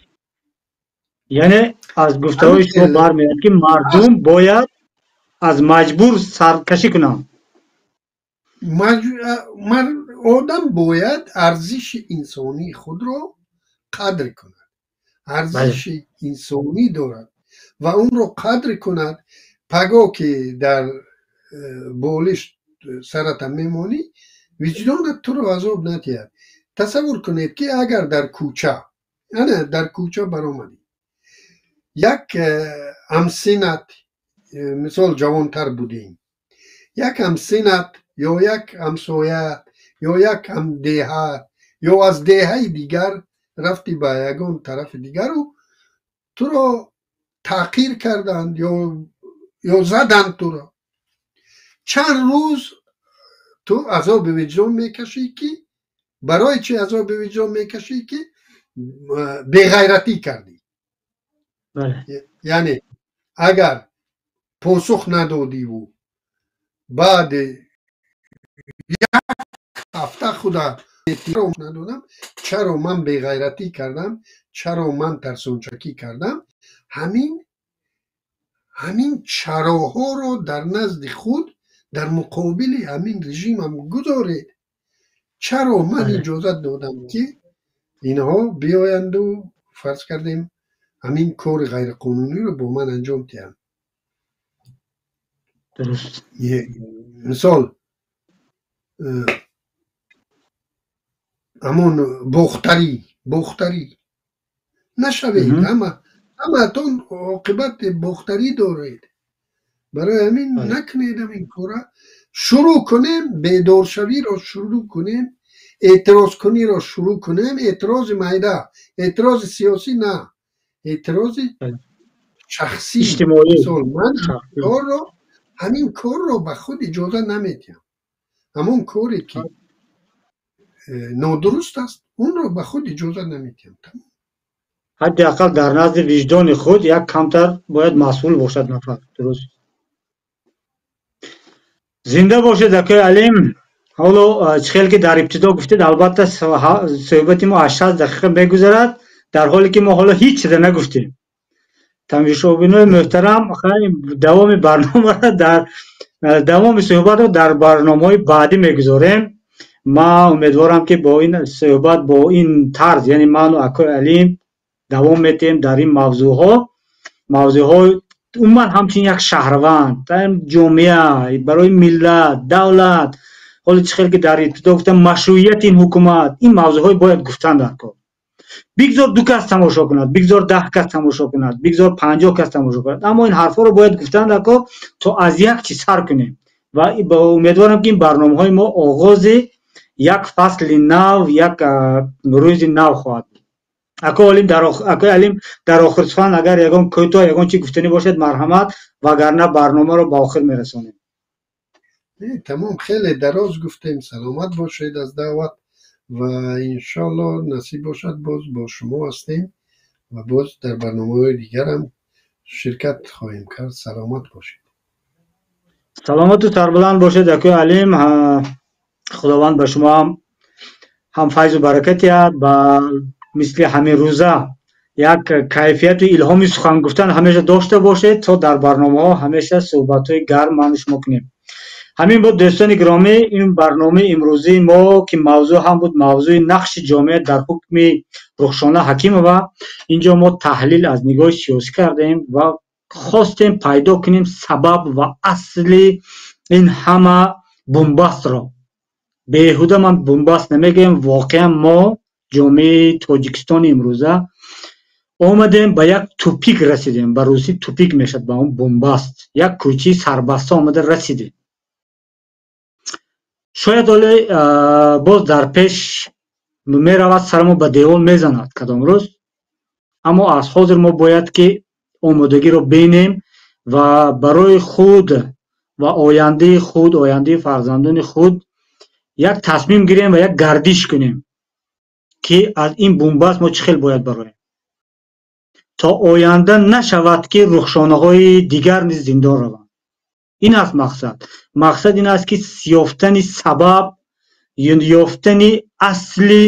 Яъне аз гуфтаҳои шумо бармеояд, ки мардум бояд аз маҷбур саркашӣ кунанд. Одам бояд арзиши инсонии худро қадр кунад, арзиши инсонӣ дорад ва онро қадр кунад. Паго ки дар болиш сарата мемонӣ, виҷдонат туро азоб надиҳад. Тасаввур кунед, ки агар дар кӯча, ана дар кӯча баромадӣ, як ҳамсинат, мисол ҷавонтар будем, як ҳамсинат ё як ҳамсоя ё як ҳамдеҳа ё аз деҳаи дигар рафтӣ ба ягон тарафи дигару туро таъқир карданд ё заданд туро, чанд рӯз ту азоби виҷдон мекашӣ, ки барои чӣ азоби виҷдон мекашӣ, ки беғайратӣ кардӣ. Яъне агар посух надодиву баъди як ҳафта худа надодам, чаро ман беғайратӣ кардам, чаро ман тарсончакӣ кардам, ҳамин чароҳоро дар назди худ дар муқобили ҳамин режимам гузоред. Чаро ман иҷозат додам, ки инҳо биёянду фарз кардем ҳамин кори ғайриқонуниро бо ман анҷом диҳанд? Мисол, ҳамон бохтарӣ нашавед, ҳамаатон оқибати бохтарӣ доред. Барои ҳамин накунед ҳамин кора. Шурӯъ кунем, бедоршавиро шурӯъ кунем, эътирозкуниро шурӯъ кунем. Эътирози майда, эътирози сиёсӣ на, эътирози шахсӣ. Мисол, ман ҳамин корро ба худ иҷоза намедиҳам. Ҳамон коре ки нодуруст аст, онро ба худ иҷоза намедиҳам. Ҳадди ақал дар назди виҷдони худ як камтар бояд масъул бошад нафар. Дуруст. Зинда бошед, акои Алим. Ҳоло чӣ хел ки дар ибтидо гуфтед, албатта суҳбати мо аз 60 дақиқа мегузарад, дар ҳоле ки мо ҳоло ҳеҷ чизе нагуфтем. Тамошобинои муҳтарам, давоми барномаро дар давоми суҳбатро дар барномаҳои баъдӣ мегузорем. Ман умедворам, ки бо ин суҳбат, бо ин тарз, яъне ману акои Алим давом метиҳем дар ин мавзӯъҳо. Умуман ҳамчун як шаҳрванд, ҷомеа, барои миллат, давлат, ҳоло чӣ хел ки дар ибтидо гуфтам, машрӯияти ин ҳукумат, ин мавзӯъҳои бояд гуфтан дар кор. Бигзор 2 кас тамошо кунад, бигзор 10 кас тамошо кунад, бигзор 50 кас тамошо кунад, аммо ин ҳарфҳоро бояд гуфтан дар кор, то аз як чиз сар кунем. Ва умедворам, ки ин барномаҳои мо оғози як фасли нав, як рӯзи нав хоҳад буд. Акои Алим, дар охир сухан агар ягон кӯтоҳ ягон чиз гуфтанӣ бошад, марҳамат, вагарна барномаро ба охир мерасонем. Тамом, хеле дароз гуфтем. Саломат бошед аз даъват ва иншоалло насиб бошад, боз бо шумо ҳастем ва боз дар барномаҳои дигарам ширкат хоҳем кард. Саломат бошед. Саломату сарбаланд бошед, акои Алим. Худованд ба шумо ҳам файзу баракат диҳад, ба мисли ҳамин рӯза як кайфияту илҳоми сухан гуфтан ҳамеша дошта бошед, то дар барномаҳо ҳамеша суҳбатҳои гарм ману шумо кунем. Ҳамин буд, дӯстони гиромӣ, ин барномаи имрӯзии мо, ки мавзӯъ ҳам буд мавзӯи нақши ҷомеа дар ҳукми Рухшона Ҳакимова. Инҷо мо таҳлил аз нигоҳи сиёсӣ кардем ва хостем пайдо кунем сабаб ва асли ин ҳама бунбастро. Беҳуда ман бунбаст намегӯям, воқеан мо ҷомеаи Тоҷикистони имрӯза омадем ба як тупик расидем. Ба русӣ тупик мешавад, ба он бунбаст. Як кӯчаи сарбаста омада расидем. Шояд ҳоле боз дар пеш меравад, сарамо ба девол мезанад кадом рӯз, аммо аз ҳозир мо бояд ки омодагиро бинем ва барои худ ва ояндаи худ, ояндаи фарзандони худ як тасмим гирем ва як гардиш кунем, ки аз ин бунбаст мо чӣ хел бояд бароем, то оянда нашавад, ки рухшонаҳои дигар низ зиндон раванд. Ин аст мақсад. Мақсад ин аст, ки ёфтани сабаб, ёфтани асли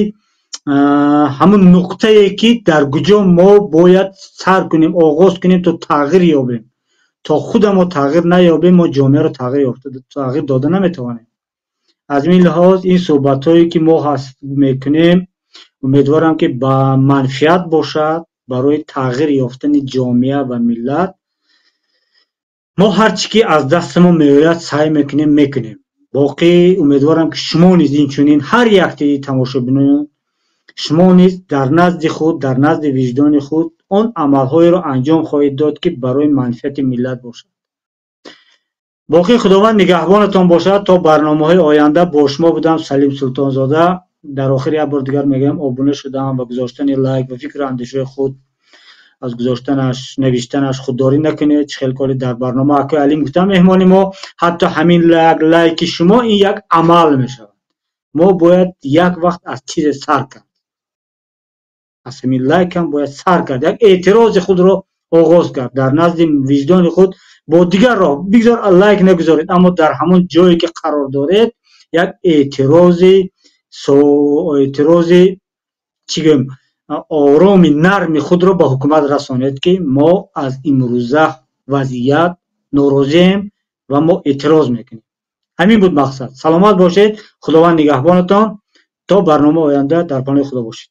ҳамун нуқтае, ки дар куҷо мо бояд сар кунем, оғоз кунем, то тағйир ёбем. То худа мо тағйир наёбем, мо ҷомеаро тағйир дода наметавонем. Аз ин лиҳоз ин суҳбатҳое, ки мо ҳаст мекунем, умедворам, ки ба манфиат бошад барои тағйир ёфтани ҷомеа ва миллат. Мо ҳар чӣ ки аз дасти мо меояд, саъй мекунем, мекунем. Боқӣ умедворам, ки шумо низ инчунин ҳар яктаи тамошобинон, шумо низ дар назди худ, дар назди виҷдони худ он амалҳоеро анҷом хоҳед дод, ки барои манфиати миллат бошад. Боқӣ Худованд нигаҳбонатон бошад. То барномаҳои оянда бо шумо будам Салим Султонзода. Дар охир як бор дигар мегӯям, обуна шудан ва гузоштани лайк ва фикру андешаҳои худ аз гузоштанаш, навиштанаш худдорӣ накунед. Чӣ хел коли дар барнома акои Алим гуфтам, меҳмони мо, ҳатто ҳамин лайки шумо ин як амал мешавад. Мо бояд як вақт аз чизе сар кард, аз ҳамин лайк ҳам бояд сар кард, як эътирози худро оғоз кард дар назди виҷдони худ. Бо дигар роҳ бигзор лайк нагузоред, аммо дар ҳамон ҷое ки қарор доред як эътирози чӣ гӯем, ороми нарми худро ба ҳукумат расонед, ки мо аз имрӯза вазъият норозием ва мо эътироз мекунем. Ҳамин буд мақсад. Саломат бошед, Худованд нигаҳбонатон. То барномаи оянда дар паноҳи Худо бошед.